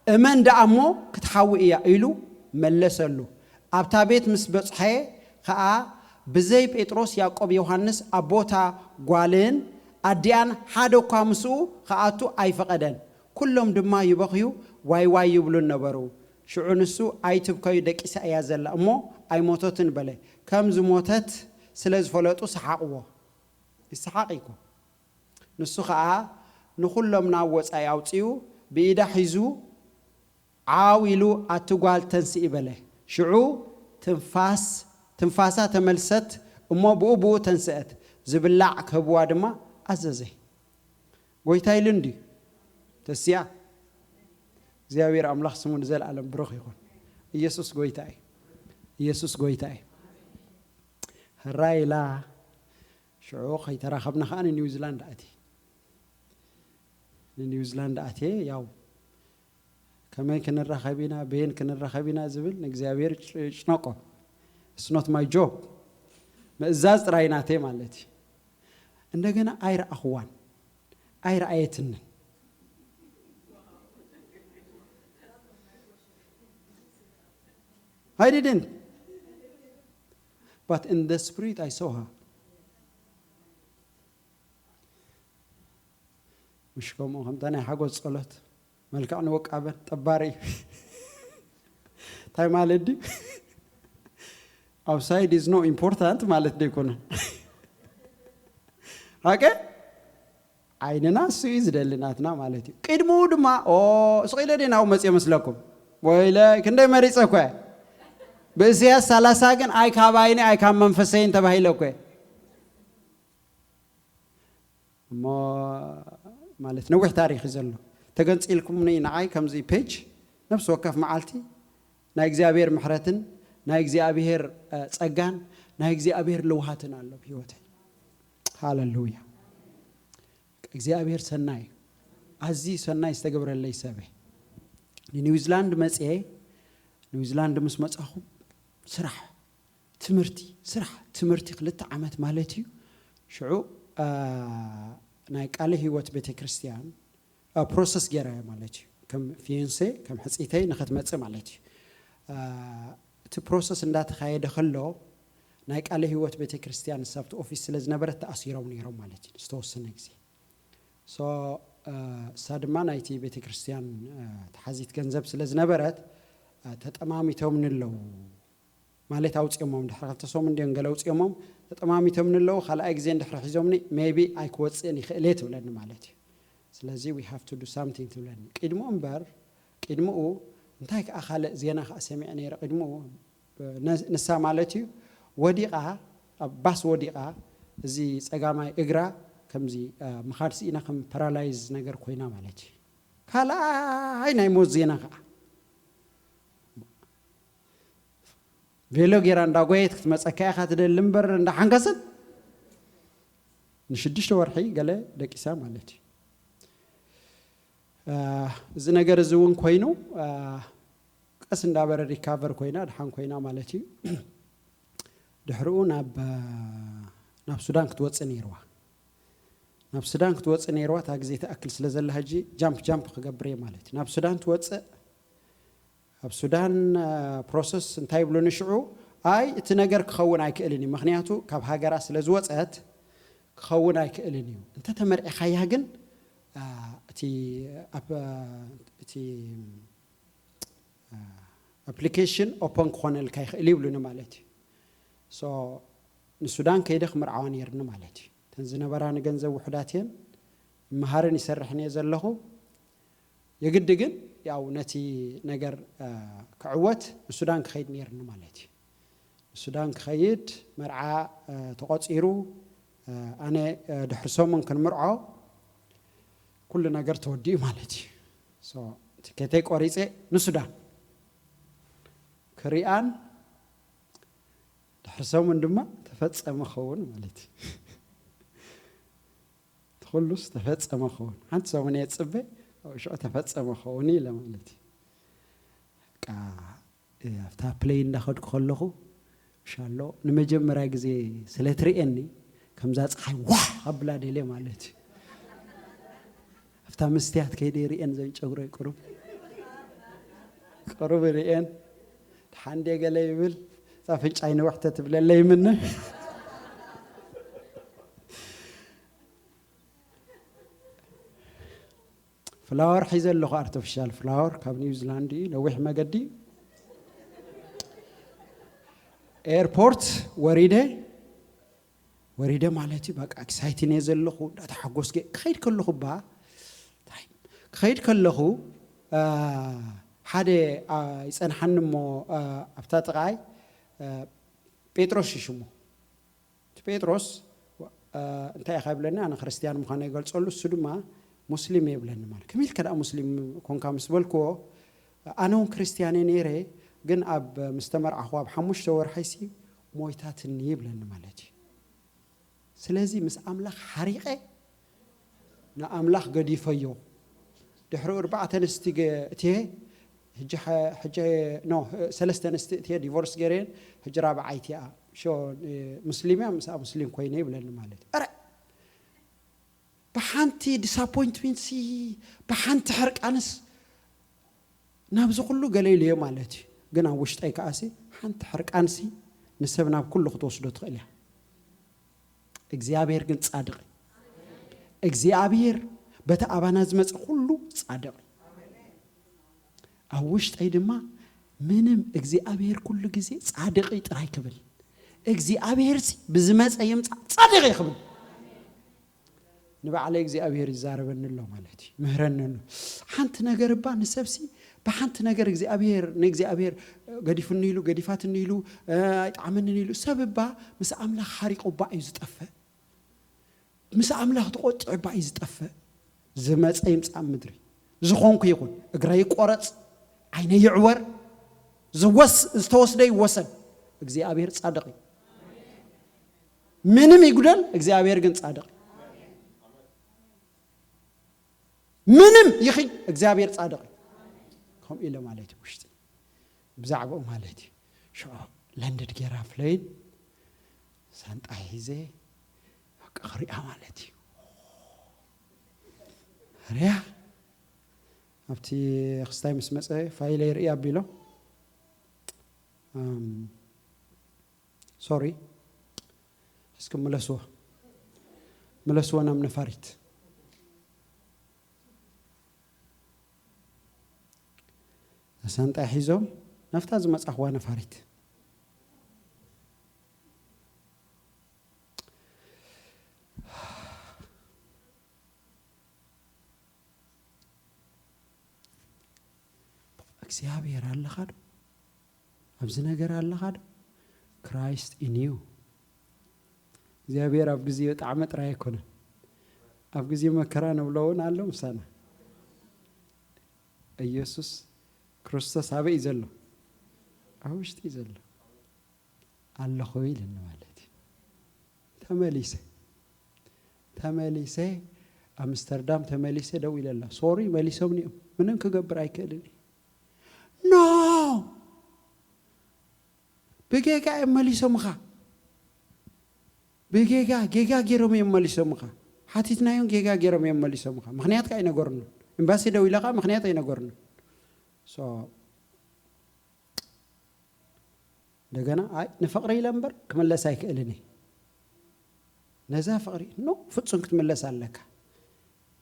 እመን ደኣ እሞ ክትሓዊ እያ" ኢሉ መለሰሉ። ኣብታ ቤት ምስ በጽሐ ኸኣ፣ ብዘይ ጴጥሮስ፣ ያዕቆብ፣ ዮሃንስ፣ ኣቦታ ጓልን ኣዲኣን ሓደ እኳ ምስኡ ክኣቱ ኣይፈቐደን። ኩሎም ድማ ይበኽዩ፣ ዋይ ዋይ ይብሉን ነበሩ። ሽዑ ንሱ፣ "ኣይትብከዩ፣ ደቂሳ እያ ዘላ እሞ ኣይሞተትን" በለ። ከም ዝሞተት ስለ ዝፈለጡ ሰሓቕዎ። ይሰሓቕ እዩ እኮ። ንሱ ኸኣ ንኹሎም ናብ ወጻኢ ኣውጺኡ፣ ብኢዳ ሒዙ፣ "ዓው" ኢሉ፣ "ኣቲ ጓል፣ ተንስኢ" በለ። ሽዑ ትንፋስ፣ ትንፋሳ ተመልሰት፣ እሞ ብኡ ብኡ ተንስአት። ዝብላዕ ክህብዋ ድማ ኣዘዘ። ጎይታ ኢሉ እንድዩ። ተስያ። እግዚኣብሔር ኣምላኽ ስሙ ንዘለኣለም ብሩኽ ይኹን። ኢየሱስ ጎይታ እዩ። ኢየሱስ ጎይታ እዩ። ሕራይ ኢላ፣ ሽዑ ከይተራኸብና ኸኣ ንኒውዚላንድ ኣትየ። ንኒውዚላንድ ኣትየ፣ ያው ከመይ ክንራኸብ ኢና፣ በየን ክንራኸብ ኢና ዝብል ንእግዚኣብሔር ጭ-፣ ጭነቆ። It's not my job። ምእዛዝ ጥራይ ናተይ ማለት እዩ። እንደገና ኣይረኣኽዋን፣ ኣይረኣየትንን። I didn't. But in the spirit, I saw her. ምሽ ከምኡ ከምታ ናይ ሓጎስ ጸሎት፣ መልክዕ ንውቃበን ጠባሪ እዩ። እንታይ ማለት ድዩ? Outside is not important ማለት ዶ ኣይኮነን? ሓቀ? ዓይንና እሱ እዩ ዝደሊ ናትና ማለት እዩ። ቅድሚኡ ድማ፣ ኦ፣ ስቕ ኢለ ድየ ናብኡ መፅየ መስለኩም? ወይለ፣ ክንደይ መሪፀ እኮ እየ። ብእስያስ ሰላሳ ግን ኣይ ካብ ዓይነይ ኣይ ካብ መንፈሰይን ተባሂለ እኮ እየ። እሞ ማለት ነዊሕ ታሪኽ እዩ ዘሎ። ተገንፂልኩምኒ ንዓይ ከምዚ ፔጅ ነፍሲ ወከፍ መዓልቲ ናይ እግዚኣብሔር ምሕረትን ናይ እግዚኣብሔር ጸጋን ናይ እግዚኣብሔር ልውሃትን ኣሎ ብህይወተይ። ሃለሉያ። እግዚኣብሔር ሰናይ፣ ኣዝዩ ሰናይ ዝተገብረለይ ሰበ። ንኒውዚላንድ መፅኤ፣ ኒውዚላንድ ምስ መፃኹ ስራሕ፣ ትምህርቲ፣ ስራሕ፣ ትምህርቲ ክልተ ዓመት ማለት እዩ። ሽዑ ናይ ቃለ ህይወት ቤተ ክርስቲያን ፕሮሰስ ገይራዮ ማለት እዩ። ከም ፊዮንሴ ከም ሕፅይተይ ንኸትመፅእ ማለት እዩ። እቲ ፕሮሰስ እንዳተኻየደ ከሎ ናይ ቃለ ህይወት ቤተ ክርስቲያን ንሳብቲ ኦፊስ ስለ ዝነበረት ተኣሲሮም ነይሮም ማለት እዩ ዝተወሰነ ግዜ። ሶ እሳ ድማ ናይቲ ቤተ ክርስቲያን ተሓዚት ገንዘብ ስለ ዝነበረት ተጠማሚቶም ንለው ማለት ኣውፅኦሞም ድሕሪ ክልተ ሰሙን እንዲኦም ገለ ኣውፅኦሞም ተጠማሚቶም ንለው ካልኣይ ግዜ እንድሕሪ ሒዞምኒ maybe ኣይክወፅእን ይኽእል እየ ትብለኒ ማለት እዩ። ስለዚ we have to do something ትብለኒ። ቅድሙ እምበር ቅድምኡ እንታይ ከዓ ካልእ ዜና ከዓ ሰሚዐ ነይረ። ቅድምኡ ንሳ ማለት እዩ ወዲቓ ኣብ ባስ ወዲቓ እዚ ፀጋማይ እግራ ከምዚ ምኻድ ስኢና ከም ፓራላይዝ ነገር ኮይና ማለት እዩ። ካልኣይ ናይ ሞት ዜና ከዓ ቬሎ ጌራ እንዳጎየት ክትመፀካ ኢኻ ትደሊ እምበር እንዳሓንከሰት ንሽዱሽተ ወርሒ ገለ ደቂሳ ማለት እዩ። እዚ ነገር እዚ እውን ኮይኑ ቀስ እንዳበረ ሪካቨር ኮይና ድሓን ኮይና ማለት እዩ። ድሕሪኡ ናብ ናብ ሱዳን ክትወፅእ ነይርዋ። ናብ ሱዳን ክትወፅእ ነይርዋ። እታ ግዜ ትኣክል ስለ ዘላ ሕጂ ጃምፕ ጃምፕ ክገብር እየ ማለት እዩ። ናብ ሱዳን ትወፅእ። ኣብ ሱዳን ፕሮሰስ እንታይ ይብሉ ንሽዑ? ኣይ እቲ ነገር ክኸውን ኣይክእልን እዩ፣ ምክንያቱ ካብ ሃገራ ስለ ዝወፀት ክኸውን ኣይክእልን እዩ። እንተተመርዒኻያ ግን እቲ እቲ ኣፕሊኬሽን ኦፐን ክኾነልካ ይኽእል ይብሉኒ ማለት እዩ። ሶ ንሱዳን ከይደ ክምርዓዋ ነይርኒ ማለት እዩ። እተን ዝነበራ ንገንዘብ ውሑዳት እየን። ይመሃርን ይሰርሕን እየ ዘለኹ። የግዲ ግን ያው ነቲ ነገር ክዕወት ንሱዳን ክኸይድ ነይርኒ ማለት እዩ። ንሱዳን ክኸይድ መርዓ ተቆፂሩ ኣነ ድሕሪ ሰሙን ክንምርዖ ኩሉ ነገር ተወዲኡ ማለት እዩ። ትኬተይ ቆሪፀ ንሱዳን ክሪኣን ድሕሪ ሰሙን ድማ ተፈፀመ ኸውን ማለት እዩ። ትኩሉስ ተፈፀመ ኸውን ሓንቲ ሰሙን እየ ፅበ ሽዑ ተፈፀመ ኸውን ኢለ ማለት እዩ። ኣብታ ፕሌይ እንዳኸድኩ ከለኹ ሻሎ ንመጀመርያ ግዜ ስለ ትርእየኒ ከምዛ ፀሓይ ዋህ ኣብላ ደልየ ማለት እዩ። ኣብታ መስትያት ከይደ ርእየን ዘን ጨጉረይ ቁሩብ ቁሩብ ርእየን ሓንዴ ገለ ይብል እዛ ፍንጫይ ንውሕተ ትብለለይ ምነ ፍላወር ሒዘ ኣለኹ ኣርቲፊሻል ፍላወር ካብ ኒውዚላንድ እዩ ነዊሕ መገዲ ኤርፖርት ወሪደ ወሪደ ማለት እዩ በቃ ኤክሳይትን እየ ዘለኹ እንዳተሓጎስ ክኸይድ ከለኹ ባ ክኸይድ ከለኹ ሓደ ይፀንሓኒ እሞ ኣብታ ጥቃይ ጴጥሮስ ሽሽሙ እቲ ጴጥሮስ እንታይ ኢኻ ይብለኒ ኣነ ክርስትያን ምዃነ ይገልፀሉ እሱ ድማ ሙስሊም እየ ይብለኒ ማለት ከመይ ኢልካ ደኣ ሙስሊም ኮንካ ምስ በልክዎ ኣነ እውን ክርስትያን እየ ነይረ ግን ኣብ ምስ ተመርዓኹ ኣብ ሓሙሽተ ወርሓይሲ ሞይታትኒ ይብለኒ ማለት እዩ ስለዚ ምስ ኣምላኽ ሓሪቐ ንኣምላኽ ገዲፈዮ ድሕሪ ኣርባዕተ ኣንስቲ እትየ ሰለስተ ኣንስቲ እትየ ዲቮርስ ገይረየን ሕጂ ራብዓይቲ እያ ሾ ሙስሊም እያ ምስኣ ሙስሊም ኮይነ ይብለኒ ማለት እዩ ረ ብሓንቲ ዲስኣፖይንትመንትሲ ብሓንቲ ሕርቃንስ ናብዚ ኩሉ ገለ ኢሉ እየ ማለት እዩ ግን ኣብ ውሽጠይ ከኣሲ ሓንቲ ሕርቃንሲ ንሰብ ናብ ኩሉ ክትወስዶ ትኽእል እያ እግዚኣብሔር ግን ጻድቕ እግዚኣብሔር በቲ ኣባና ዝመፀ ኩሉ ጻድቕ ኣብ ውሽጠይ ድማ ምንም እግዚኣብሔር ኩሉ ግዜ ጻድቕ ጥራይ ክብል እግዚኣብሔር ብዝመፀ ይምፃ ጻድቕ ክብል ንባዕለይ እግዚኣብሔር ይዛረበኒ ኣሎ ማለት እዩ ምህረኒ ኣሎ ሓንቲ ነገር እባ ንሰብሲ ብሓንቲ ነገር እግዚኣብሔር ንእግዚኣብሔር ገዲፉኒ ኢሉ፣ ገዲፋትኒ ኢሉ፣ ኣይጠዓመንን ኢሉ፣ ሰብ እባ ምስ ኣምላኽ ሓሪቑ እባ እዩ ዝጠፍእ። ምስ ኣምላኽ ተቖጢዑ እባ እዩ ዝጠፍእ። ዝመፀ ይምፃእ ምድሪ፣ ዝኾንኩ ይኹን፣ እግረ ይቆረፅ፣ ዓይነ ይዕወር፣ ዝወስ ዝተወስደ ይወሰድ፣ እግዚኣብሔር ፃድቕ እዩ። ምንም ይጉደል፣ እግዚኣብሔር ግን ፃድቕ እዩ። ምንም ይኺድ፣ እግዚኣብሔር ፃድቕ እዩ። ከምኡ ኢለ ማለት እዩ ውሽጢ፣ ብዛዕባኡ ማለት እዩ። ሽዑ ለንድድ ጌራ ፍለይን ሳንጣ ሒዘ፣ በቃ ክሪኣ ማለት እዩ። ሪያ ኣብቲ ክስታይ ምስ መፀ፣ ፋይለይ ርኢ ኣቢሎ፣ ሶሪ፣ እስኪ ምለስዎ፣ ምለስዎ ናብ ነፋሪት። ሳንጣ ሒዞም ናብታ ዝመጻኽዋ ነፋሪት። እግዚኣብሔር ኣለኻ ዶ? ኣብዚ ነገር ኣለኻ ዶ? Christ in you። እግዚኣብሔር ኣብ ግዜ ጣዕመ ጥራይ ኣይኮነን፣ ኣብ ግዜ መከራ ንብሎ እውን ኣሎ ምሳና። ኢየሱስ ክርስቶስ ኣበይ እዩ ዘሎ? ኣብ ውሽጢ እዩ ዘሎ። ኣለኹ ኢልኒ ማለት እዩ። ተመሊሰ፣ ተመሊሰ፣ ኣምስተርዳም ተመሊሰ ደው ኢለ ኣላ። ሶሪ፣ መሊሶምኒ እዮም። ምንም ክገብር ኣይክእልን እየ። ኖ! ብጌጋ እዮም መሊሶምኻ። ብጌጋ፣ ጌጋ ገይሮም እዮም መሊሶምኻ። ሓቲትናዮም፣ ጌጋ ገይሮም እዮም መሊሶምኻ። ምኽንያት ከኣ ኣይነገሩን። ኤምባሲ ደው ኢለ ከኣ ምኽንያት ኣይነገሩን። So፣ እንደገና፣ ኣይ፣ ንፍቕሪ ኢለ እምበር ክምለስ ኣይክእልን እየ። ነዛ ፍቕሪ፣ ኖ፣ ፍጹም ክትምለስ ኣለካ።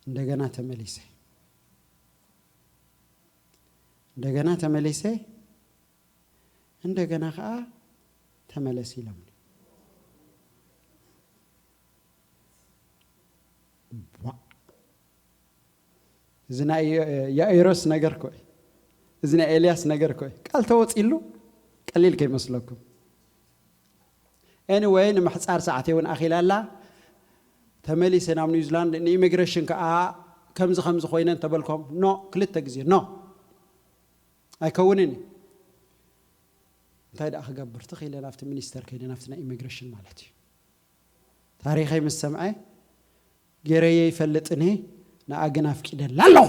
እንደገና ተመሊሰ። እንደገና ተመሊሰ። እንደገና ከኣ ተመለስ ኢሎምኒ። ዋእ! እዚ ናይ ያኢሮስ ነገር እኮ እዩ። እዚ ናይ ኤልያስ ነገር እኮ እዩ። ቃል ተወጺሉ ቀሊል ከይመስለኩም። Anyway፣ ንምሕጻር ሰዓተይ እውን ኣኺላ ኣላ። ተመሊሰ ናብ ኒውዚላንድ ንኢሚግሬሽን ከኣ ከምዚ ከምዚ ኮይነ እንተበልኮም፣ ኖ፣ ክልተ ግዜ ኖ፣ ኣይከውንን እዩ። እንታይ ደኣ ክገብር? ትኽ ኢለ ናብቲ ሚኒስተር ከይደ፣ ናብቲ ናይ ኢሚግሬሽን ማለት እዩ። ታሪኸይ ምስ ሰምዐ፣ ገይረዮ ይፈልጥን እየ፣ ንኣ ግን ኣፍቂደላ ኣለኹ።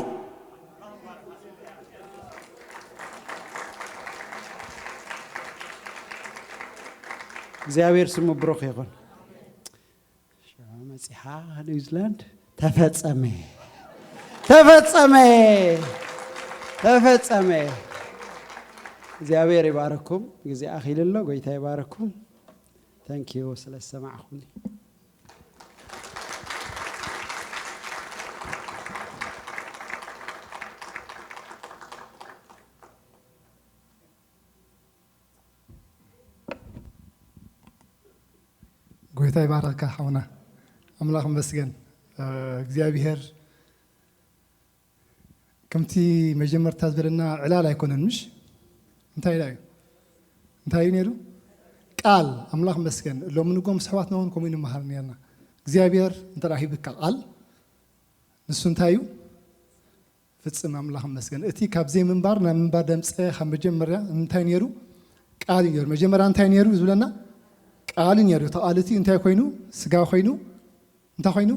እግዚኣብሔር ስሙ ብሩኽ ይኹን። ሽዑ መጺሓ ኒውዚላንድ፣ ተፈጸመ፣ ተፈጸመ፣ ተፈጸመ። እግዚኣብሔር ይባርኩም። ግዜ ኣኺሉ ኣሎ። ጎይታ ይባርኩም። Thank you ስለ ዝሰማዕኹምኒ። ጎይታ ይባርኽካ ሓውና። ኣምላኽ ይመስገን። እግዚኣብሔር ከምቲ መጀመርታ ዝበለና ዕላል ኣይኮነን፣ ምሽ? እንታይ ኢላ እዩ? እንታይ እዩ ነይሩ? ቃል። ኣምላኽ ይመስገን። ሎሚ ንጎ ምስ ኣሕዋትና እውን ከምኡ ንምሃር ነርና። እግዚኣብሔር እንተ ሂብካ ቃል፣ ንሱ እንታይ እዩ? ፍጽም። ኣምላኽ ይመስገን። እቲ ካብ ዘይምንባር ናብ ምንባር ደምጸ ካብ መጀመርያ እንታይ ነይሩ? ቃል እዩ ነይሩ። መጀመርያ እንታይ ነይሩ ዝብለና? ቃል እዩ ነይሩ። እቲ ቃል እቲ እንታይ ኮይኑ? ስጋ ኮይኑ፣ እንታይ ኮይኑ?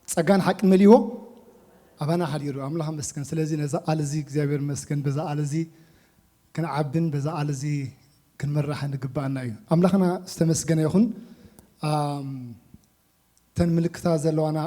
ጸጋን ሓቅን መሊዎ ኣባና ሓዲሩ። ኣምላኽ ይመስገን። ስለዚ ነዛ ቃል እዚ እግዚኣብሔር ይመስገን። በዛ ቃል እዚ ክንዓብን በዛ ቃል እዚ ክንመራሕ ንግባኣና እዩ። ኣምላኽና ዝተመስገነ ይኹን። ኣም፣ እተን ምልክታት ዘለዋና